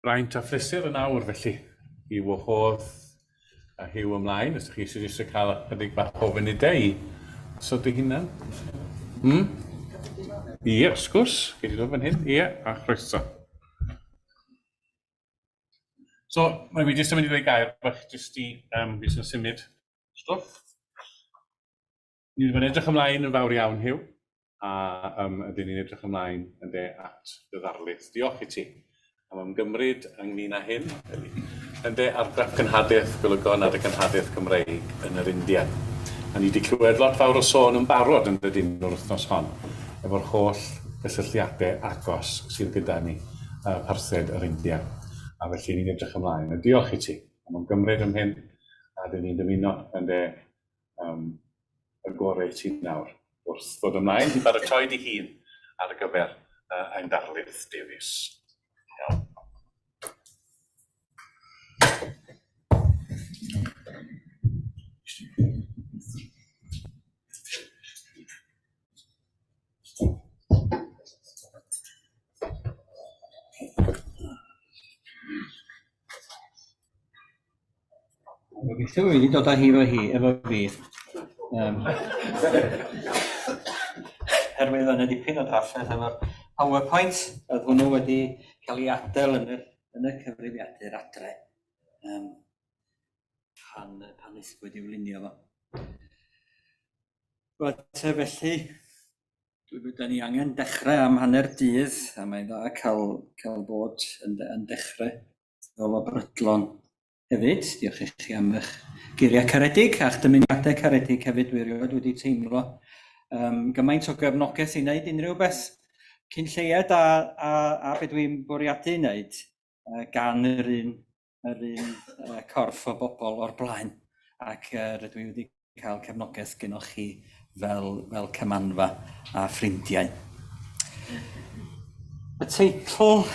Braint a phlesur yn awr felly i wahodd a Huw ymlaen, os ydych chi eisiau eisiau cael ychydig bach o funudau i osod dy hunan. Hmm? Ie, wrth gwrs, gei di ddod fan hyn. Ie, a chroeso. So, mae fi jyst yn mynd i ddweud gair bach jyst i, um, fi sy'n symud stwff. Ni wedi bod yn edrych ymlaen yn fawr iawn, Huw, a um, ydyn ni'n edrych ymlaen yn de at dy ddarlith. Diolch i ti am ymgymryd ynglyn â hyn, yn de argraff cenhadaeth golygon ar y genhadaeth Gymreig yn yr India. A ni wedi clywed lot fawr o sôn yn barod yn dydyn o'r wythnos hon, efo'r holl gysylltiadau agos sydd gyda ni uh, parthed yr India. A felly ni'n edrych ymlaen. A diolch i ti am ymgymryd am hyn, a dyn ni'n dymuno yn de um, y gorau i ti nawr wrth ddod ymlaen i baratoi dy hun ar gyfer uh, ein darlith Davies. Iawn. Gobeithio bod fi wedi dod â hi efo hi, efo fi. Um, herwydd yna dipyn o drafferth efo'r PowerPoint, oedd hwnnw wedi cael ei adael yn y, yn y cyfrifiadur adre. Um, pan, pan wnaethpwyd i'w lunio fo. Wel, te felly, dwi'n da ni angen dechrau am hanner dydd, a mae'n dda cael, cael bod yn, yn dechrau fel o brydlon hefyd. Diolch i chi am eich geiriau caredig a'ch dymuniadau caredig hefyd. Dwi erioed wedi teimlo um, gymaint o gefnogaeth i wneud unrhyw beth cyn lleied a, a, a be dwi'n bwriadu wneud uh, gan yr un, yr un uh, corff o bobl o'r blaen. Ac uh, rydw i wedi cael cefnogaeth gynnwch chi fel, fel cymanfa a ffrindiau. Y teitl...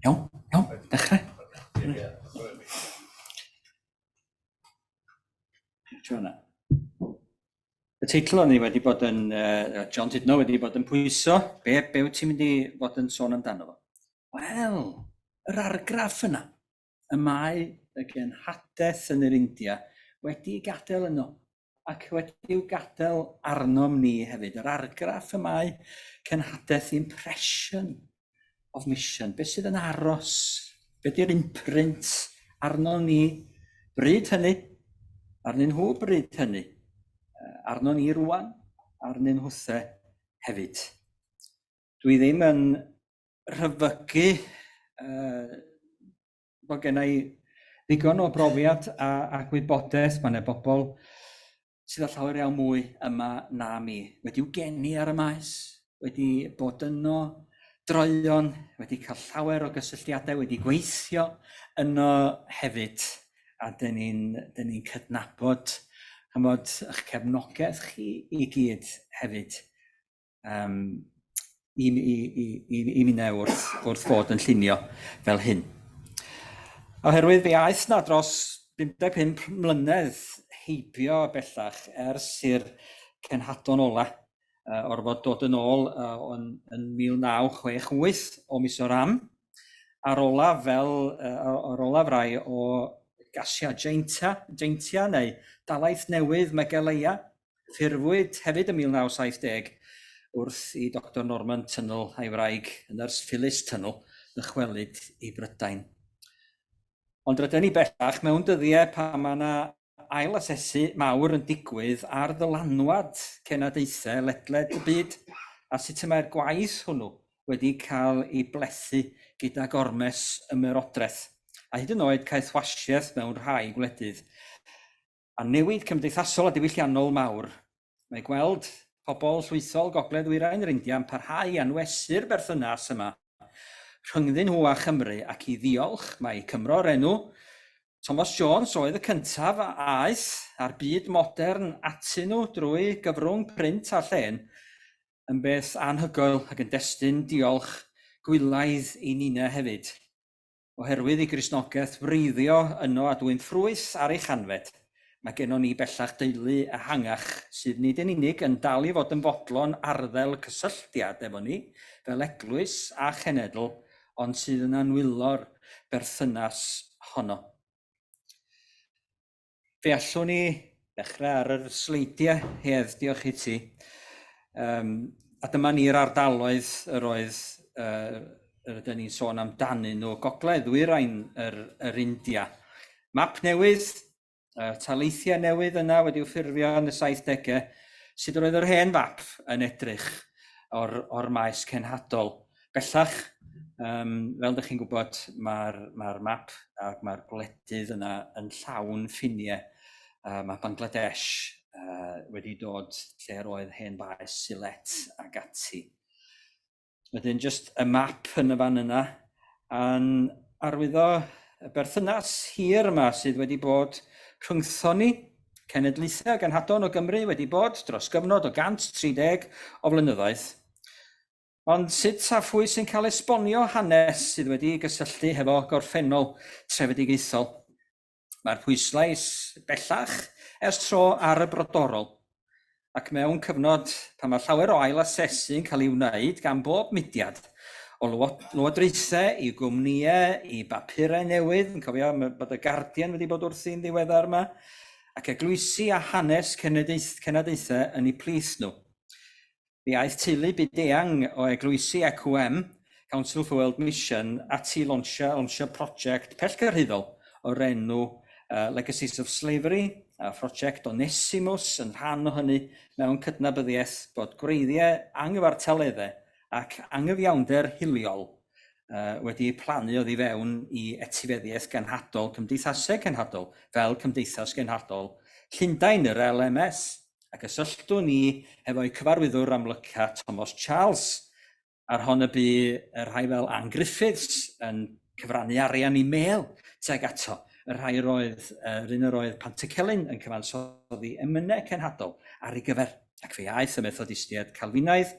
Iawn, iawn, dechrau. Y teitl o'n i wedi bod yn, uh, John Tudno wedi bod yn pwyso, be, be wyt ti'n mynd i fod yn sôn amdano fo? Wel, yr argraff yna. Y mae y genhadaeth yn yr India wedi'i gadael yno, ac wedi'w gadael arnom ni hefyd. Yr argraff y mae cenhadaeth, the impression of mission, beth sydd yn aros, beth yw'r imprint arno ni bryd hynny, arnyn nhw bryd hynny, arno ni rwan, arnyn nhwthe hefyd. Dwi ddim yn rhyfygu uh, bod gen i ddigon o brofiad a, a gwybodaeth. Mae yna bobl sydd â llawer iawn mwy yma na mi, wedi'w geni ar y maes, wedi bod yno droeon, wedi cael llawer o gysylltiadau, wedi gweithio yno hefyd, a dyn ni'n ni cydnabod chymod, eich cefnogaeth chi i gyd hefyd. um, i, i, i, i, i minnau wrth, wrth fod yn llunio fel hyn. Oherwydd fe aeth na dros 55 mlynedd heibio bellach ers i'r cenhadon ola uh, orfod dod yn ôl uh, yn, yn 1968 o Mizoram, a'r olaf fel uh, o'r olaf rai o Gasia Jaintia, Jaintia neu Dalaith Newydd Meghalaya, Ffurfwyd hefyd ym 1970 wrth i Doctor Norman Tunnell a'i wraig, y nyrs Phyllis Tunnell, ddychwelyd i Brydain. Ond rydyn ni bellach mewn dyddiau pan mae yna ail-asesu mawr yn digwydd ar ddylanwad cenadaethau ledled y byd a sut y mae'r gwaith hwnnw wedi cael ei blethu gyda gormes ymerodraeth, a hyd yn oed caethwasiaeth mewn rhai gwledydd. A newid cymdeithasol a diwylliannol mawr. Mae gweld pobl llwythol Gogledd Ddwyrain yr India yn parhau i anwesu'r berthynas yma rhyngddyn nhw a Chymru ac i ddiolch mai Cymro o'r enw Thomas Jones oedd y cyntaf a aeth â'r byd modern atyn nhw drwy gyfrwng print a llên yn beth anhygoel ac yn destun diolch gwylaidd i ninne hefyd. Oherwydd i Gristnogaeth wreiddio yno a dwyn ffrwyth ar ei chanfed, mae gennon ni bellach deulu ehangach sydd nid yn unig yn dal i fod yn fodlon arddel cysylltiad efo ni fel eglwys a chenedl, ond sydd yn anwylo'r berthynas honno. Fe allwn ni ddechrau ar yr sleidiau, Hedd, diolch i ti. Um, a dyma ni'r ardaloedd yr oedd uh, yr ydyn ni'n sôn amdanyn nhw, gogledd ddwyrain yr, yr India. Map newydd, uh, taleithiau newydd yna wedi'w ffurfio yn y 70au, sut yr oedd yr hen fap yn edrych o'r, or maes cenhadol. Bellach, um, fel ydych chi'n gwybod, mae'r mae map ac mae'r gwledydd yna yn llawn ffiniau. Uh, mae Bangladesh uh, wedi dod lle roedd hen faes Sylhet ac ati. Wedyn, jyst y map yn y fan yna, a'n arwyddo y berthynas hir yma sydd wedi bod rhyngthon ni, cenedlaethau genhadon o Gymru wedi bod dros gyfnod o 130 o flynyddoedd. Ond sut a phwy sy'n cael esbonio hanes sydd wedi ei gysylltu hefo gorffennol trefedigaethol? Mae'r pwyslais bellach ers tro ar y brodorol, ac mewn cyfnod pan mae llawer o ailasesu yn cael ei wneud gan bob mudiad, o lywodraethau i gwmnïau i bapurau newydd, yn cofio bod y Guardian wedi bod wrthi'n ddiweddar yma, ac eglwysi a hanes cenadaethau yn eu plith nhw. Fe aeth teulu byd-eang o eglwysi ECWM, Council for World Mission, ati i lonsio, lonsio prosiect pellgyrhaeddol o'r enw uh, Legacies of Slavery, a phrosiect Onesimus yn rhan o hynny mewn cydnabyddiaeth bod gwreiddiau anghyfartaleddau ac angyfiawnder hiliol uh, wedi eu plannu oddi fewn i etifeddiaeth genhadol, cymdeithasau cenhadol, fel Cymdeithas Genhadol Llundain, yr LMS. A gysylltwn ni hefo'u cyfarwyddwr amlyca Tomos Charles, ar hon y bu y rhai fel Ann Griffiths yn cyfrannu arian i mêl tuag ato, y rhai yr oedd, yr un yr oedd Pantycelyn yn cyfansoddi emynau cenhadol ar ei gyfer, ac fe aeth y Methodistiaid Calfinaidd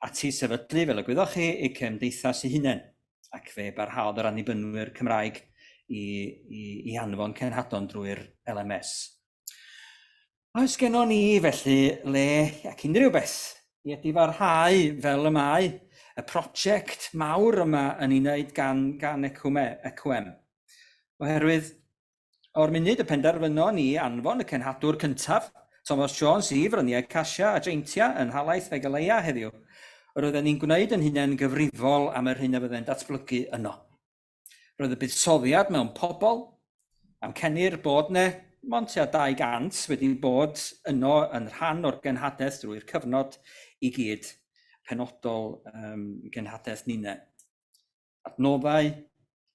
ati i sefydlu, fel y gwyddoch chi, eu cymdeithas eu hunain, ac fe barhaodd yr Annibynwyr Cymraeg i, i, i anfon cenhadon drwy'r LMS. Oes gennon ni felly le ac unrhyw beth i edifarhau fel y mae y prosiect mawr yma yn ei wneud gan, gan ECWM? Oherwydd o'r munud y penderfynon ni anfon y cenhadwr cyntaf, Thomas Jones, i fryniau Casia a Jaintia yn nhalaith Meghalaya heddiw, yr oedden ni'n gwneud yn hunain gyfrifol am yr hyn a fydde'n datblygu yno. Roedd y buddsoddiad mewn pobl, amcenir bod 'ne mond tua 200 wedi bod yno yn rhan o'r genhadaeth drwy'r cyfnod i gyd, penodol um, genhadaeth ninne. Adnoddau,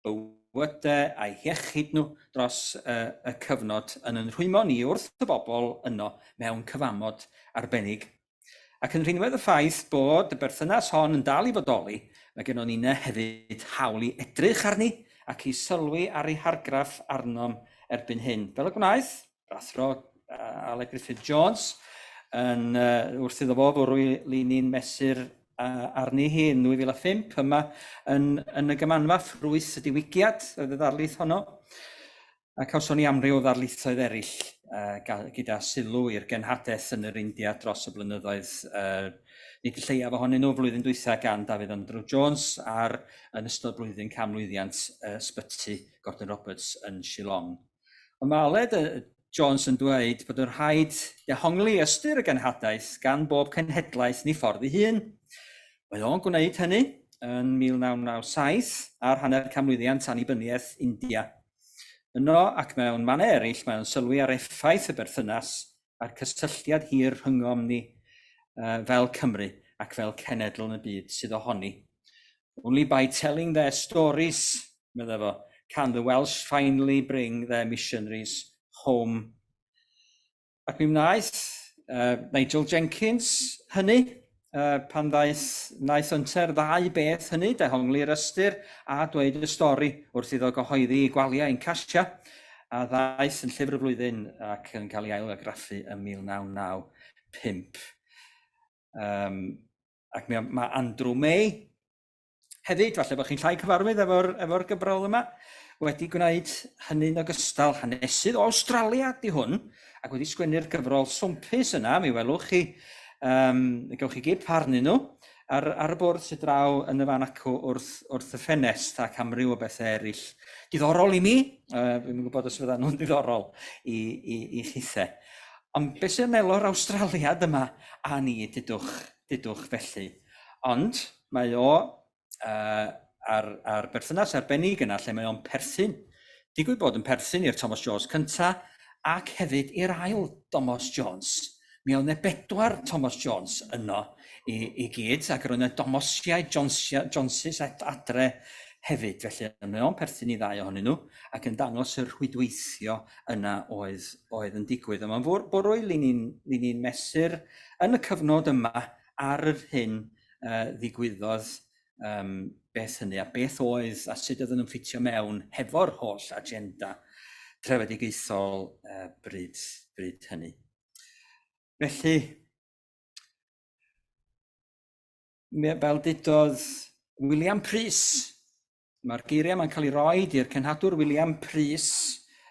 bywydau a'i hiechyd nhw dros y, y cyfnod yn yn rhwymo ni wrth y bobl yno mewn cyfamod arbennig. Ac yn rhinwedd y ffaith bod y berthynas hon yn dal i fodoli, mae gennon ninne hefyd hawl i edrych arni ac i sylwi ar ei hargraff arnom erbyn hyn, fel y gwnaeth yr Athro Aled Gruffydd Jones yn, uh, wrth iddo fo fwrw lini'n mesur uh, arni hi yn 2005 yma yn, yn y gymanfa ffrwyth y diwygiad oedd y ddarlith honno. A cawson ni amryw o ddarlithoedd eraill uh, gyda sylw i'r genhadaeth yn yr India dros y blynyddoedd, uh, nid y lleiaf ohonyn nhw flwyddyn dwytha gan Dafydd Andrew Jones ar yn ystod blwyddyn canmlwyddiant uh, ysbyty Gordon Roberts yn Shillong. Ond mae Aled Jones yn dweud bod yn rhaid dehongli ystyr y genhadaeth gan bob cenhedlaeth ni ffordd ei hun. Mae o'n gwneud hynny yn 1997 ar hanner canmlwyddiant annibyniaeth India. Yno ac mewn mannau eraill mae o'n sylwi ar effaith y berthynas a'r cysylltiad hir rhyngom ni uh, fel Cymru ac fel cenedl yn y byd sydd ohoni. Only by telling their stories, meddai fo, can the Welsh finally bring their missionaries home. Ac mi wnaeth uh, Nigel Jenkins hynny, uh, pan ddaeth, wnaeth Hunter ddau beth hynny, dehongli'r ystyr a dweud y stori wrth iddo gyhoeddi Gwalia yn Casia, a ddaeth yn llyfr y flwyddyn ac yn cael ei ailgraffu ym 1995. Um, ac mae, mae Andrew May Hefyd, falle bod chi'n llai cyfarwydd efo'r efo gyfrol yma, wedi gwneud hynny'n ogystal. Hanesydd o Awstralia di hwn, ac wedi sgwennu'r gyfrol swmpus yna, mi welwch chi, um, gewch chi gip arnyn nhw, ar, ar y bwrdd sydd draw yn y fan acw wrth, wrth y ffenest ac amryw o bethau eraill diddorol i mi. Fi'n gwybod os fyddan nhw'n ddiddorol i, i, i chithe. Ond beth sy'n melo'r Awstraliad yma a ni, dudwch, dudwch felly. Ond mae o a'r, a'r berthynas arbennig yna lle mae o'n perthyn, digwydd bod yn perthyn i'r Thomas Jones cynta ac hefyd i'r ail Thomas Jones. Mi oedd yna bedwar Thomas Jones yno i, i gyd, ac roedd yna Domosiau, Jonesia, Joneses adre hefyd. Felly mae o'n perthyn i ddau ohonyn nhw ac yn dangos y rhwydweithio yna oedd, oedd yn digwydd. A mae'n bwrw i ni'n ni mesur yn y cyfnod yma ar yr hyn ddigwyddodd um, beth hynny a beth oedd a sut oedden nhw'n ffitio mewn hefo'r holl agenda trefedigaethol bryd, bryd hynny. Felly, fel dudodd William Prys, Mae'r geiriau yma'n cael ei roed i'r cenhadwr William Prys,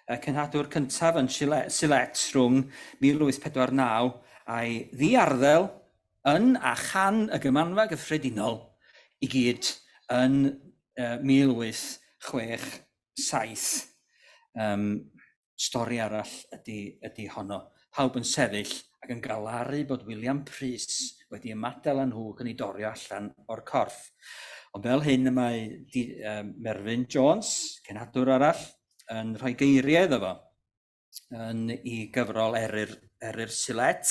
y cenhadwr cyntaf yn Sylhet rhwng 1849 a'i ddiarddel yn a chan y Gymanfa Gyffredinol i gyd yn 1867. Um, Stori arall ydy, ydy honno. Pawb yn sefyll ac yn galaru bod William Prys wedi ymadael â nhw ac yn ei dorio allan o'r corff. Ond fel hyn y mae di, Merfyn Jones, cenhadwr arall, yn rhoi geiriau iddo fo yn ei gyfrol Eryr, Eryr Silet.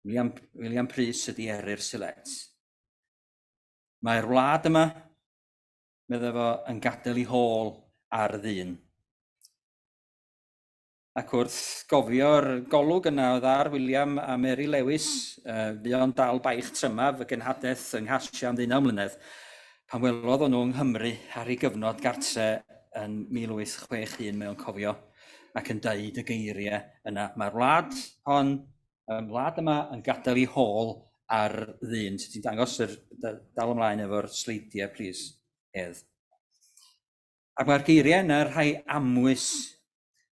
William, William Prys ydy Eryr Silet. Mae'r wlad yma medda fo, yn gadael ei hôl ar ddyn. Ac wrth gofio'r golwg yna oedd ar William a Mary Lewis, uh, fuo'n dal baich trymaf y genhadaeth yng Nghasia am ddeunaw mlynedd, pan welodd o'n nhw yng Nghymru ar ei gyfnod gartre yn 1861, mae o'n cofio, ac yn deud y geiriau yna. Mae'r wlad hon, y wlad yma yn gadael ei hôl ar ddyn. Sut ti'n dangos yr... Dal ymlaen efo'r sleidiau, plîs, Hedd. Ac mae'r geiriau yna rhai amwys.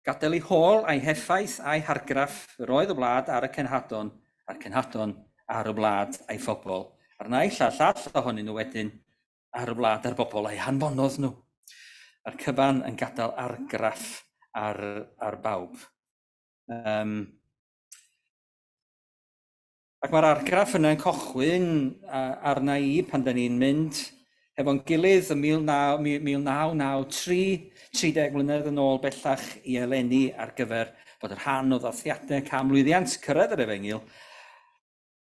Gadael ei hôl a'i heffaith a'i hargraff, yr oedd y wlad ar y cenhadon, a'r cenhadon ar y wlad a'i phobl, a'r naill a'r llall ohonyn nhw wedyn ar y wlad a'r bobl a'i hanfonodd nhw. A'r cyfan yn gadael argraff ar, ar bawb. Um, Ac mae'r argraff yna'n cochwyn arna i pan da ni'n mynd hefo'n gilydd ym 1993, 30 mlynedd yn ôl bellach i eleni ar gyfer bod yn rhan o ddathliadau canmlwyddiant cyrraedd yr Efengyl.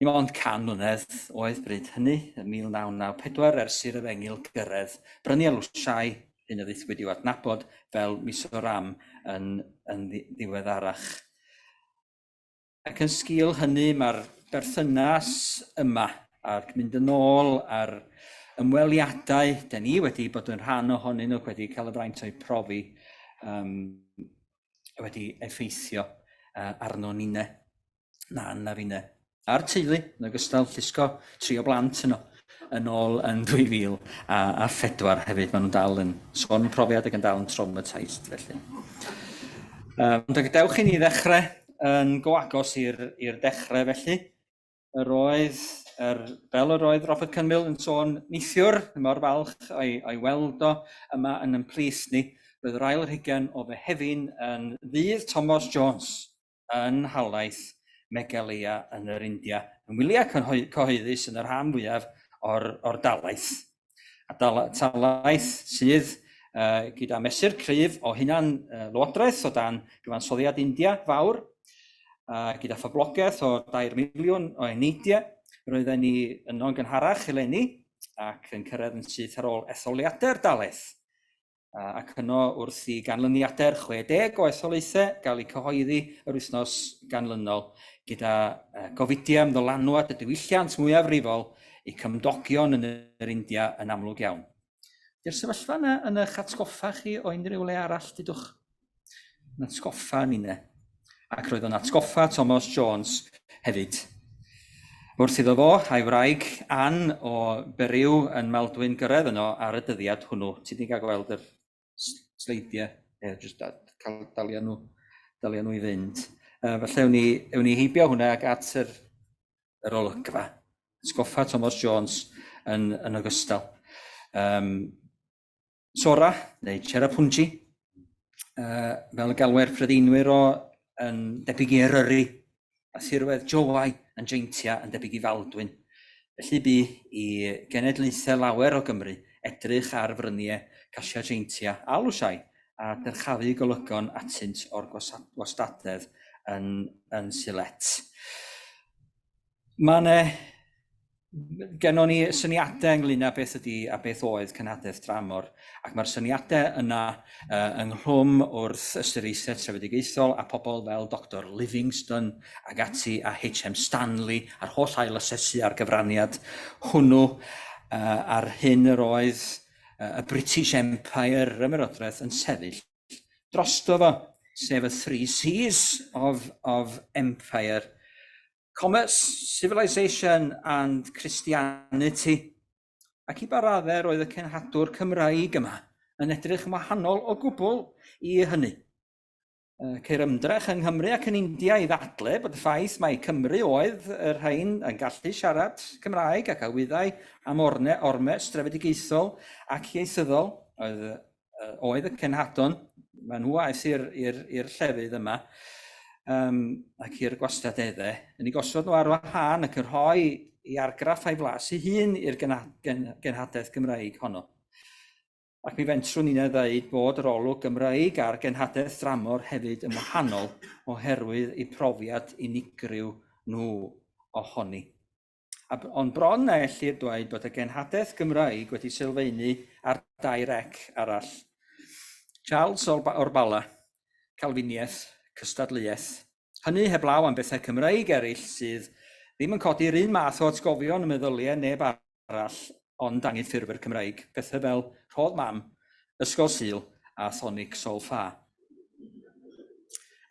Dim ond 100 mlynedd oedd bryd hynny, ym 1994, ers i'r Efengyl gyrraedd Bryniau Lwsiai, hyn a ddaethpwyd i'w adnabod fel Mizoram yn, yn ddiweddarach. Ac yn sgil hynny mae'r berthynas yma a'r mynd yn ôl a'r ymweliadau, da ni wedi bod yn rhan ohonyn nhw, wedi cael y fraint o'u profi, um, wedi effeithio arno ninne, Nan a finne. A'r teulu, yn ogystal, llusgo tri o blant yno yn ôl yn 2004 hefyd. Maen nhw'n dal yn sôn profiad ac yn dal yn traumatised, felly. Ond gadewch i ni ddechrau yn go agos i'r dechrau, felly. Yr oedd, er, fel yr oedd Robert Cynmil yn sôn neithiwr, mor falch o'i, o'i weld o yma yn yn plith ni, roedd yr ail rhugain o Fehefin yn ddydd Thomas Jones yn nhalaith Meghalaya yn yr India, yn wyliau cyhoeddus yn y rhan fwyaf o'r, or dalaith. A talaith sydd uh, gyda mesur cryf o hunan uh, lywodraeth o dan gyfansoddiad India fawr, uh, gyda phoblogaeth o 2 miliwn o eneidiau. Roedden ni yno'n gynharach eleni ac yn cyrraedd yn syth ar ôl etholiadau'r dalaith. Ac yno wrth i ganlyniadau'r 60 o etholaethau gael eu cyhoeddi yr wythnos ganlynol, gyda gofidiau am ddylanwad y diwylliant mwyafrifol eu cymdogion yn yr India yn amlwg iawn. Ydy'r sefyllfa yna yn eich atgoffa chi o unrhyw le arall, dudwch? Yn atgoffa ninne. Ac roedd o'n atgoffa Thomas Jones hefyd. Wrth iddo fo a'i wraig Ann o Beriw yn Maldwyn gyrraedd yno ar y dyddiad hwnnw. Ti wedi cael gweld yr sleidiau, e, jyst cael dalia nhw, dalia nhw i fynd. Falle ewn ni, ewn ni heibio hwnna ac at yr, yr olygfa. Atgoffa Thomas Jones yn, yn ogystal. Um, Sora, neu Cherrapunji, fel y galwer Prydeinwyr o yn debyg i Eryri, a thirwedd Jowai yn Jaintia yn debyg i Faldwyn. Felly bu i genedlaethau lawer o Gymru edrych ar fryniau Casia Jaintia a Lwsiai a dyrchafu golygon atynt o'r gwastadedd yn, yn Sylhet. Mae yna gennon ni syniadau ynglyn â beth ydy a beth oedd cenhadaeth dramor, ac mae'r syniadau yna uh, ynghlwm wrth ystyriaethau trefedigaethol a pobl fel Dr Livingstone ac ati a H.M. Stanley a'r holl ailasesu a'r gyfraniad hwnnw uh, ar hyn yr oedd uh, y British Empire, yr ymerodraeth, yn sefyll drosto fo, sef y three C's of, of Empire. Commerce, Civilization and Christianity. Ac i ba raddau roedd y cenhadwr Cymraeg yma yn edrych yn wahanol o gwbl i hynny. Ceir ymdrech yng Nghymru ac yn India i ddadle bod y ffaith mai Cymru oedd y rhain yn gallu siarad Cymraeg ac a wyddai am orne, ormes drefedigaethol ac ieithyddol oedd, oedd y cenhadon. Mae nhw aeth i'r llefydd yma um, ac i'r gwastadeddau, yn ei gosod nhw ar wahân ac yn rhoi i argraff a'i flas ei hun i'r genhadaeth Gymraeg honno. Ac mi fentrwn ninnau ddeud bod yr olwg Gymreig a'r genhadaeth dramor hefyd yn wahanol oherwydd eu profiad unigryw nhw ohoni. A, ond bron na ellir dweud bod y genhadaeth Gymraeg wedi sylfaenu ar dair ec arall. Charles o'r, o'r Bala, Calfiniaeth, cystadleuaeth. Hynny heblaw am bethau Cymreig eraill sydd ddim yn codi'r un math o atgofion y meddyliau neb arall ond anghydffurfwyr Cymraeg, pethau fel Rhodd Mam, Ysgol Sul a Thonic Sol Ffa.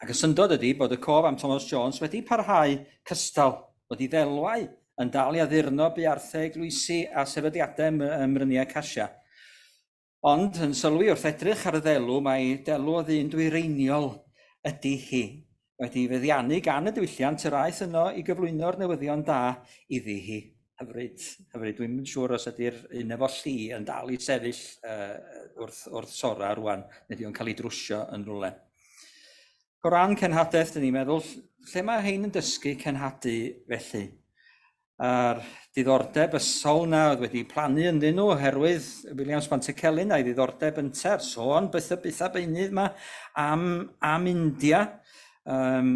Ac y syndod ydy bod y cof am Thomas Jones wedi parhau cystal, bod ei ddelwau yn dal i addurno buarthau eglwysi a sefydliadau ym Mryniau Casia. Ond, yn sylwi wrth edrych ar y ddelw, mai delw o ddyn dwyreiniol ydy hi, wedi feddiannu gan y diwylliant yr aeth yno i gyflwyno'r newyddion da iddi hi. Hyfryd, hyfryd. Dwi'm yn siŵr os ydy'r un efo lli yn dal i sefyll uh, wrth, wrth Sora rwan, neu ydy o'n cael ei drwsio yn rhywle. O ran cenhadaeth, dyn ni'n meddwl, lle mae rhain yn dysgu cenhadu felly? A'r diddordeb ysol na oedd wedi plannu ynddyn nhw oherwydd Williams Pantycelyn a'i ddiddordeb ynte a'r sôn byth y byth a beunydd yma am, am India. Um,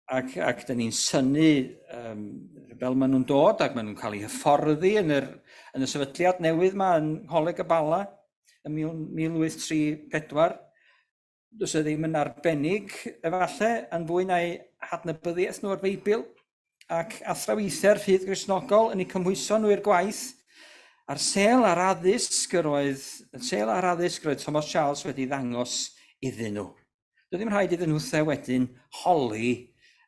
ac, ac dyn ni'n synnu um, fel maen nhw'n dod ac maen nhw'n cael eu hyfforddi yn, yr, yn y sefydliad newydd yma yn Ngholeg y Bala ym 1834. Does e ddim yn arbennig, efallai, yn fwy na'i hadnabyddiaeth nhw o'r Beibl ac athrawiaethau'r ffydd Gristnogol yn eu cymhwyso nhw i'r gwaith. A'r sêl a'r addysg yr oedd, y sêl a'r addysg yr oedd Thomas Charles wedi ddangos iddyn nhw. Doedd ddim rhaid iddyn nhw'the wedyn holi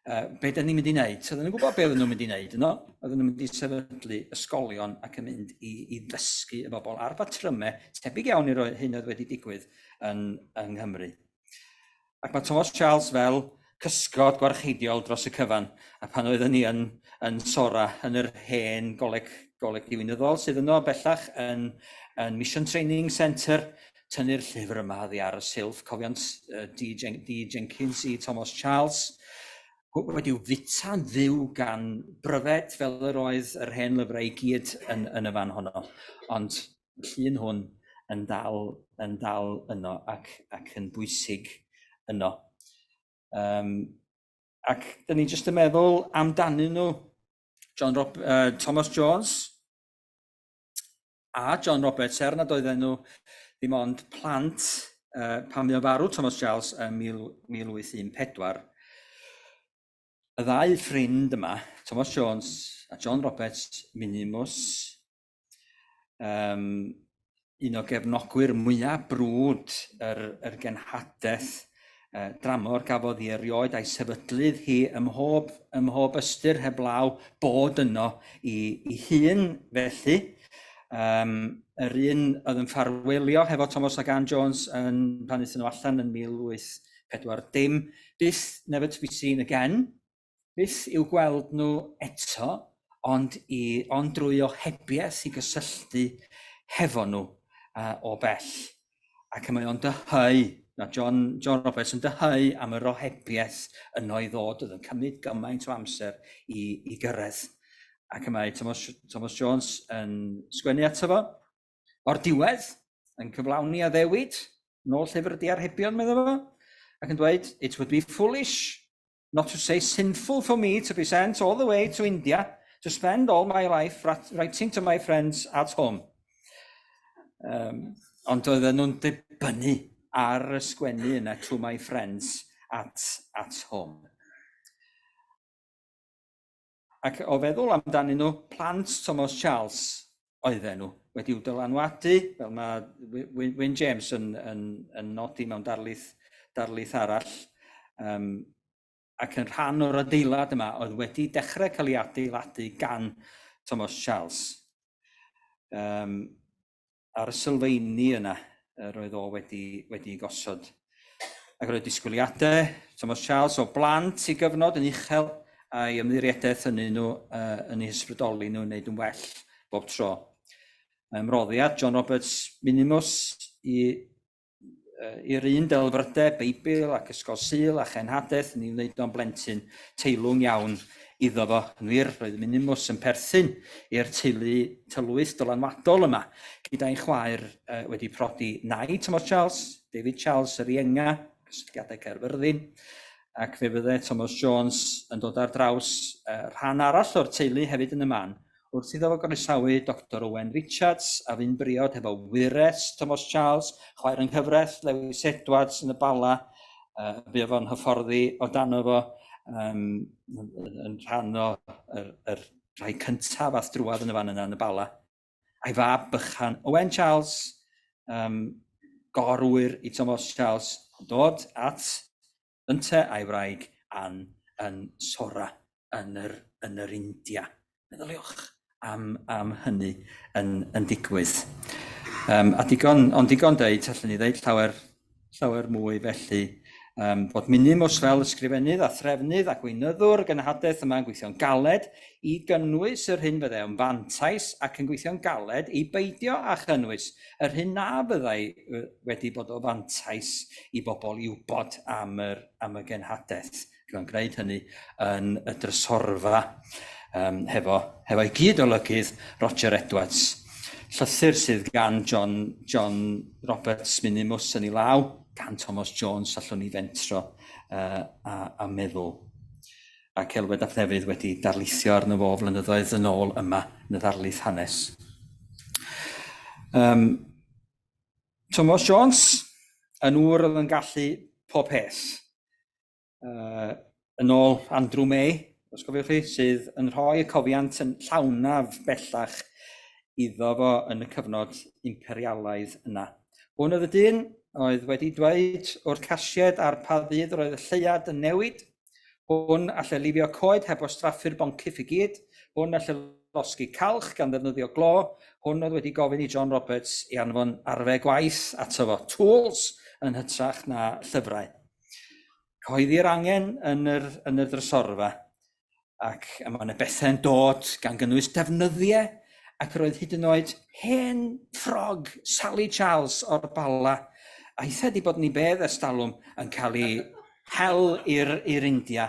uh, be dyn ni'n mynd i wneud. So, oedden nhw'n gwybod be oedden nhw'n mynd i wneud yno. Oedden nhw'n mynd i sefydlu ysgolion ac yn mynd i, i ddysgu y bobl ar batrymau tebyg iawn i'r hyn oedd wedi digwydd yn, yng Nghymru. Ac mae Thomas Charles fel cysgod gwarcheidiol dros y cyfan, a pan oeddwn ni yn, yn Sora, yn yr hen goleg, goleg diwinyddol sydd yno bellach yn, yn Mission Training Centre, tynnu'r llyfr yma oddi ar y silff, cofiant D. Jen D. Jenkins i Thomas Charles, wedi'w fwyta'n fyw gan bryfed fel yr oedd yr hen lyfrau i gyd yn, yn y fan honno. Ond y llun hwn yn dal, yn dal yno ac, ac yn bwysig yno. Um, ac dyn ni jyst yn meddwl amdanyn nhw, John Rob, Thomas Jones a John Roberts, er nad oedden nhw ddim ond plant pan fuodd farw Thomas Charles ym 1814. Y ddau ffrind yma, Thomas Jones a John Roberts Minimus, um, un o gefnogwyr mwyaf brwd yr, yr genhadaeth uh, dramor gafodd hi erioed a'i sefydlydd hi ym mhob, ym mhob ystyr heblaw bod yno i, i hun felly. Um, yr un oedd yn ffarwelio hefo Thomas ac Ann Jones yn, pan aethon nhw allan yn 1840, byth never to be seen again. Byth i'w gweld nhw eto, ond, i, ond drwy ohebiaeth i gysylltu hefo nhw o bell. Ac mae o'n dyheu, na John, John Roberts yn dyheu am yr ohebiaeth yno i ddod, oedd yn cymryd gymaint o amser i, i gyrraedd. Ac mae Thomas, Thomas Jones yn sgwennu ato fo, O'r diwedd, yn cyflawni addewid, nôl llyfr y diarhebion, meddai fo, ac yn dweud, it would be foolish, not to say sinful for me to be sent all the way to India to spend all my life writing to my friends at home. Um, ond oedden nhw'n dibynnu ar y sgwennu yna to my friends at, at home. Ac o feddwl amdanyn nhw, plant Thomas Charles oedden nhw, wedi'w dylanwadu, fel mae Wyn James yn, yn, yn nodi mewn darlith, darlith arall, um, ac yn rhan o'r adeilad yma oedd wedi dechrau cael ei adeiladu gan Thomas Charles. Um, ar y sylfeini yna yr oedd o wedi, wedi gosod. Ac roedd disgwyliadau Thomas Charles o blant i gyfnod yn uchel a'i ymddiriedaeth yn nhw uh, yn eu hysbrydoli nhw wneud yn well bob tro. Ymroddiad John Roberts Minimus i i'r un delfrydau, Beibl ac Ysgol Sul a Chenhadaeth yn ei wneud o'n blentyn teilwng iawn iddo fo. Yn wir, roedd Minimus yn perthyn i'r teulu tylwyth dylanwadol yma, gyda'i chwaer wedi prodi nai Thomas Charles, David Charles yr ienga, cysylltiadau Caerfyrddin, ac fe fydde Thomas Jones yn dod ar draws rhan arall o'r teulu hefyd yn y man, Wrth iddo fo groesawu Doctor Owen Richards, a fu'n briod hefo wyres Thomas Charles, chwaer yng nghyfraith Lewis Edwards yn y Bala, uh, bu fo'n hyfforddi o dano fo, um, yn rhan o yr, yr rhai cyntaf ath drwad yn y fan yna yn y Bala. A'i fab bychan Owen Charles, um, gorwyr i Thomas Charles, yn dod at ynte a'i wraig Ann yn Sora yn yr, yn yr India. Meddyliwch am, am hynny yn, yn digwydd. Um, a digon, ond digon deud, allwn ni ddeud llawer, llawer mwy felly, um, bod Minimus fel ysgrifennydd a threfnydd a gweinyddwr y genhadaeth yma yn gweithio'n galed i gynnwys yr hyn fyddai o'n fantais ac yn gweithio'n galed i beidio â chynnwys yr hyn na fyddai wedi bod o fantais i bobl i wybod am yr, am y genhadaeth. Ac gwneud hynny yn y drysorfa um, hefo, hefo'i gyd-olygydd Roger Edwards. Llythyr sydd gan John, John Roberts Minimus yn ei law, gan Thomas Jones allwn ni fentro uh, a, a meddwl. Ac Elwed ap Ddefydd wedi darlithio arno fo flynyddoedd yn ôl yma yn y ddarlith hanes. Um, Thomas Jones, yn ŵr oedd yn gallu pob peth. Uh, yn ôl Andrew May, os gofiwch chi, sydd yn rhoi y cofiant yn llawnaf bellach iddo fo yn y cyfnod imperialaidd yna. Hwn oedd y dyn oedd wedi dweud wrth casied ar pa ddydd roedd y lleuad yn newid. Hwn alle lifio coed heb wastraffu'r boncyff i gyd. Hwn alle losgi calch gan ddefnyddio glo. Hwn oedd wedi gofyn i John Roberts i anfon arfau gwaith ato fo, tools yn hytrach na llyfrau. Cyhoeddi'r angen yn yr, yn y drysorfa ac mae yna bethau'n dod gan gynnwys defnyddiau ac roedd hyd yn oed hen ffrog Sally Charles o'r Bala a hitha wedi bod yn ei bedd ers talwm yn cael ei hel i'r i'r India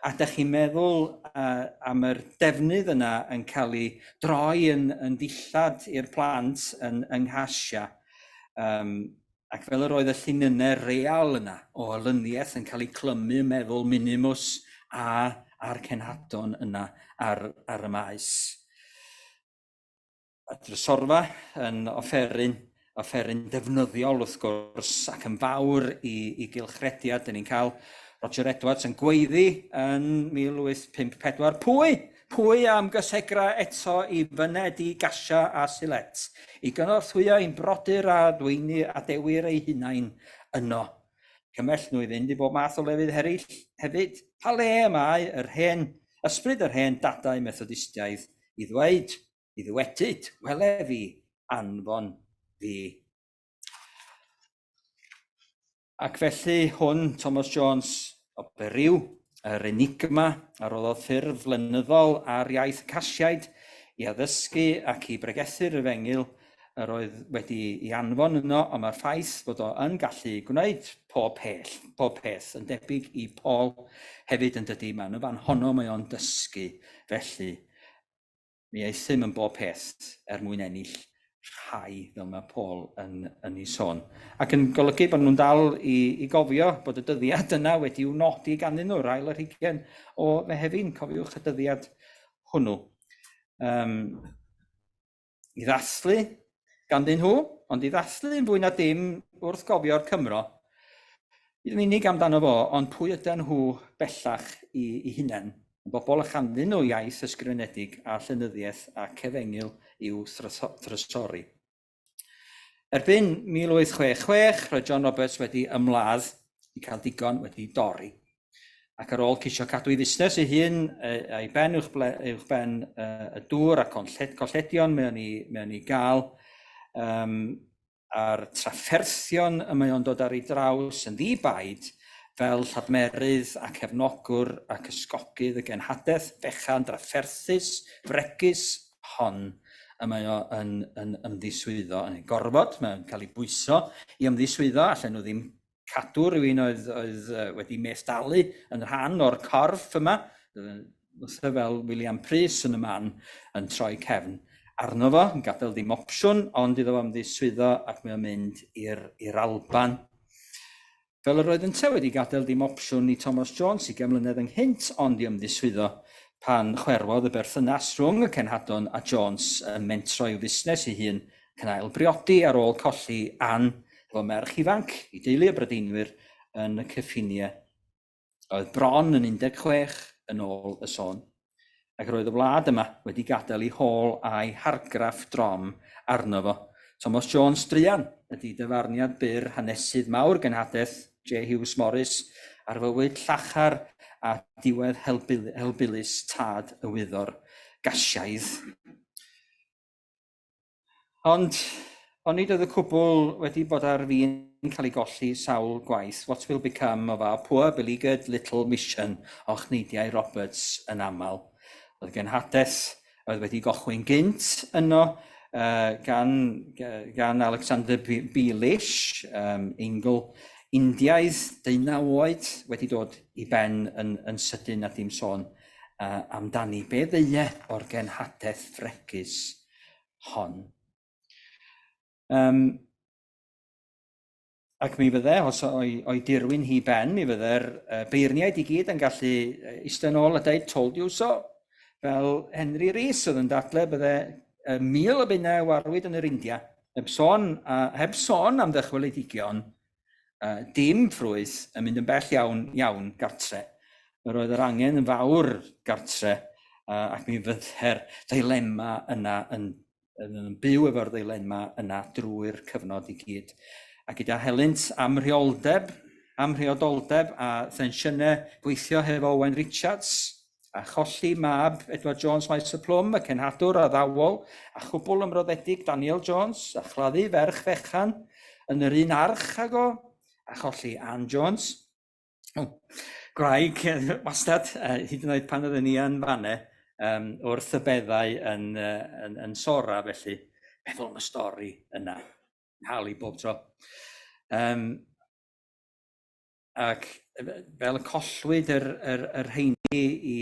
a dych chi'n meddwl uh, am yr defnydd yna yn cael ei droi yn, yn ddillad i'r plant yn, yng Nghasia. Um, ac fel yr oedd y llinynnau real yna o olyniaeth yn cael eu clymu ym meddwl Minimus a a'r cenhadon yna ar, ar y maes. A drysorfa yn offeryn, offeryn defnyddiol wrth gwrs ac yn fawr i, i gylchrediad. Dyn ni'n cael Roger Edwards yn gweiddi yn 1854. Pwy? Pwy am gysegra eto i fyned i Gasia a Silet, i gynorthwyo ein brodyr a dweini a dewir eu hunain yno? Cymell nhw i fynd i bob math o lefydd eraill hefyd. Pa le y mae yr hen ysbryd yr hen dadau Methodistiaidd i ddweud, i ddywedyd, wele fi, anfon fi. Ac felly hwn, Thomas Jones o Beriw, yr enigma a roddodd ffurf flynyddol ar iaith y Casiaid i addysgu ac i bregethu'r efengyl yr oedd wedi ei anfon yno, ond mae'r ffaith bod o yn gallu gwneud pob peth, pob peth yn debyg i Paul hefyd yn dydy, mae'n y fan honno mae o'n dysgu felly. Mi euthum yn bob peth er mwyn ennill rhai, fel mae Paul yn, yn ei sôn. Ac yn golygu bod nhw'n dal i, i gofio bod y dyddiad yna wedi'w nodi ganddyn nhw, yr ail ar hugain o Fehefin, cofiwch y dyddiad hwnnw. Um, I ddathlu ganddyn nhw, ond i ddathlu yn fwy na dim wrth gofio'r Cymro, nid yn unig amdano fo, ond pwy ydan nhw bellach i, i hunain, yn bobl a chanddyn nhw iaith ysgrifenedig a llenyddiaeth ac efengyl i'w thrysori. Erbyn 1866, roedd John Roberts wedi ymladd i cael digon wedi dorri. Ac ar ôl ceisio cadw ei fusnes ei hun a'i ben uwch, uwch ben y dŵr ac o'n colledion mae o'n ei, mae o'n ei gael, um, a'r trafferthion y mae o'n dod ar ei draws yn ddi-baid fel lladmerydd a cefnogwr ac ysgogydd y genhadaeth fechan drafferthus, fregus hon y mae o yn, yn ymddiswyddo, yn ei gorfod, mae'n cael ei bwyso i ymddiswyddo, allan nhw ddim cadw rhywun oedd, oedd wedi methdalu yn rhan o'r corff yma, wrtho fel William Prys yn y man yn troi cefn arno fo, yn gadael ddim opsiwn, ond iddo fo ymddiswyddo ac mae o'n mynd i'r Alban. Fel yr oedd yntau wedi gadael dim opsiwn i Thomas Jones ugain mlynedd ynghynt ond i ymddiswyddo pan chwerwodd y berthynas rhwng y cenhadon a Jones yn mentro i'w fusnes ei hun ac yn ail briodi ar ôl colli Ann efo merch ifanc i deulu o Brydeinwyr yn y cyffiniau. Oedd bron yn 16 yn ôl y sôn, ac roedd y wlad yma wedi gadael ei hôl a'i hargraff drom arno fo. Thomas Jones druan ydy dyfarniad byr hanesydd mawr genhadaeth J Hughes Morris ar fywyd llachar a diwedd helbulus tad y wyddor Gasiaidd. Ond onid oedd y cwbl wedi bod ar fin cael ei golli sawl gwaith? What will become of our poor beleaguered little mission? Ochneidiai Roberts yn aml. Oedd genhadaeth oedd wedi gochwyn gynt yno uh, gan, gan Alexander Beelish, um, Eingl Indiaidd, deunaw oed, wedi dod i ben yn, yn sydyn a dim sôn uh, amdani. Be ddeue o'r genhadaeth fregus hon. Um, ac mi fydde, os o'i, o'i dirwyn hi ben, mi fydde'r uh, beirniaid i gyd yn gallu eistedd yn ôl a dweud told you so. Fel Henry Rees oedd yn dadle bydde uh, 1,000 o bunnau warwyd yn yr India, heb sôn, uh, heb sôn am ddychweledigion, uh, dim ffrwyth yn mynd yn bell iawn, iawn gartre. Yr oedd yr angen yn fawr gartre, uh, ac mi fydde'r ddilema yna yn, yn, yn byw efo'r ddilema yna drwy'r cyfnod i gyd. A gyda helynt amrhioldeb, amrhiodoldeb a thensiynau gweithio hefo Owen Richards, a cholli mab Edward Jones Maes y Plwm, y cenhadwr addawol a chwbl ymroddedig Daniel Jones, a chladdu ferch fechan yn yr un arch ag o, a cholli Ann Jones. Oh, gwraig wastad, hyd yn oed pan oedden ni yn fanne, um, wrth y beddau yn, uh, yn, yn Sora, felly, meddwl am y stori yna. Halu bob tro. Um, Ac fel y collwyd yr, yr, yr rheini i,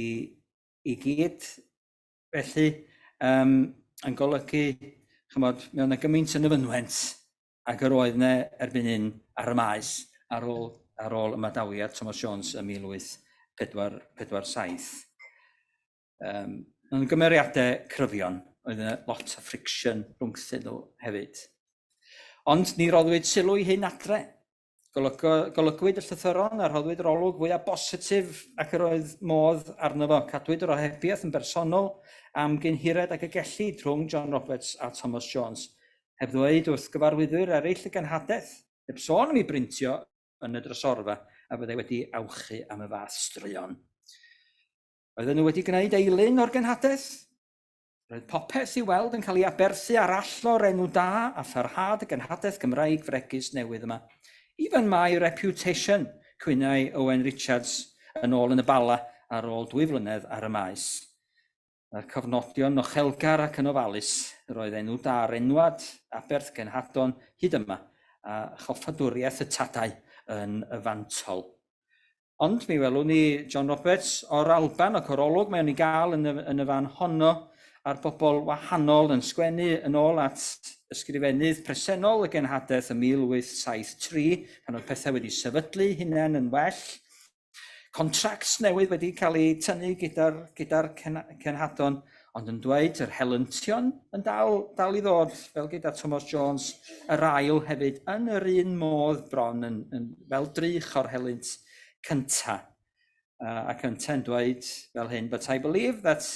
i gyd, felly, um, yn golygu, chymod, mi oedd yna gymaint yn y fynwent ac yr oedd yna erbyn hyn ar y maes ar ôl, ar ôl ymadawiad Thomas Jones ym 1847. Um, yn gymeriadau cryfion, oedd yna lot o friction rhwngthyn nhw hefyd. Ond ni roddwyd sylw i hyn adre. Golygo, golygwyd y llythyron a rhoddwyd yr olwg fwyaf bositif ac yr oedd modd arno fo. Cadwyd yr ohebiaeth yn bersonol am gyn hired ag y gellid rhwng John Roberts a Thomas Jones. Heb ddweud wrth gyfarwyddwyr eraill y genhadaeth, heb sôn am ei brintio yn y drysorfa a fyddai wedi awchu am y fath straeon. Oedden nhw wedi gwneud eilun o'r genhadaeth? Roedd popeth i'w weld yn cael ei aberthu ar allor enw da a pharhad y genhadaeth Gymraeg fregus newydd yma. Even my reputation, cwynai Owen Richards. yn ôl yn y Bala ar ôl 2 flynedd ar y maes. Mae'r cofnodion ochelgar ac yn ofalus, roedd enw da'r enwad aberth genhadon hyd yma, a choffadwriaeth y tadau yn y fantol. Ond mi welwn ni John Roberts o'r Alban ac o'r olwg mae o'n ei gael yn y, yn y fan honno a'r bobl wahanol yn sgwennu yn ôl at ysgrifennydd presennol y genhadaeth ym 1873 pan oedd pethau wedi sefydlu hunain yn well. Contracts newydd wedi cael eu tynnu gyda'r gyda cenhadon, ond yn dweud yr helyntion yn dal, dal i ddod, fel gyda Thomas Jones, yr ail hefyd, yn yr un modd bron, yn, yn, fel drych o'r helynt cynta. Ac yntau'n dweud fel hyn, but I believe that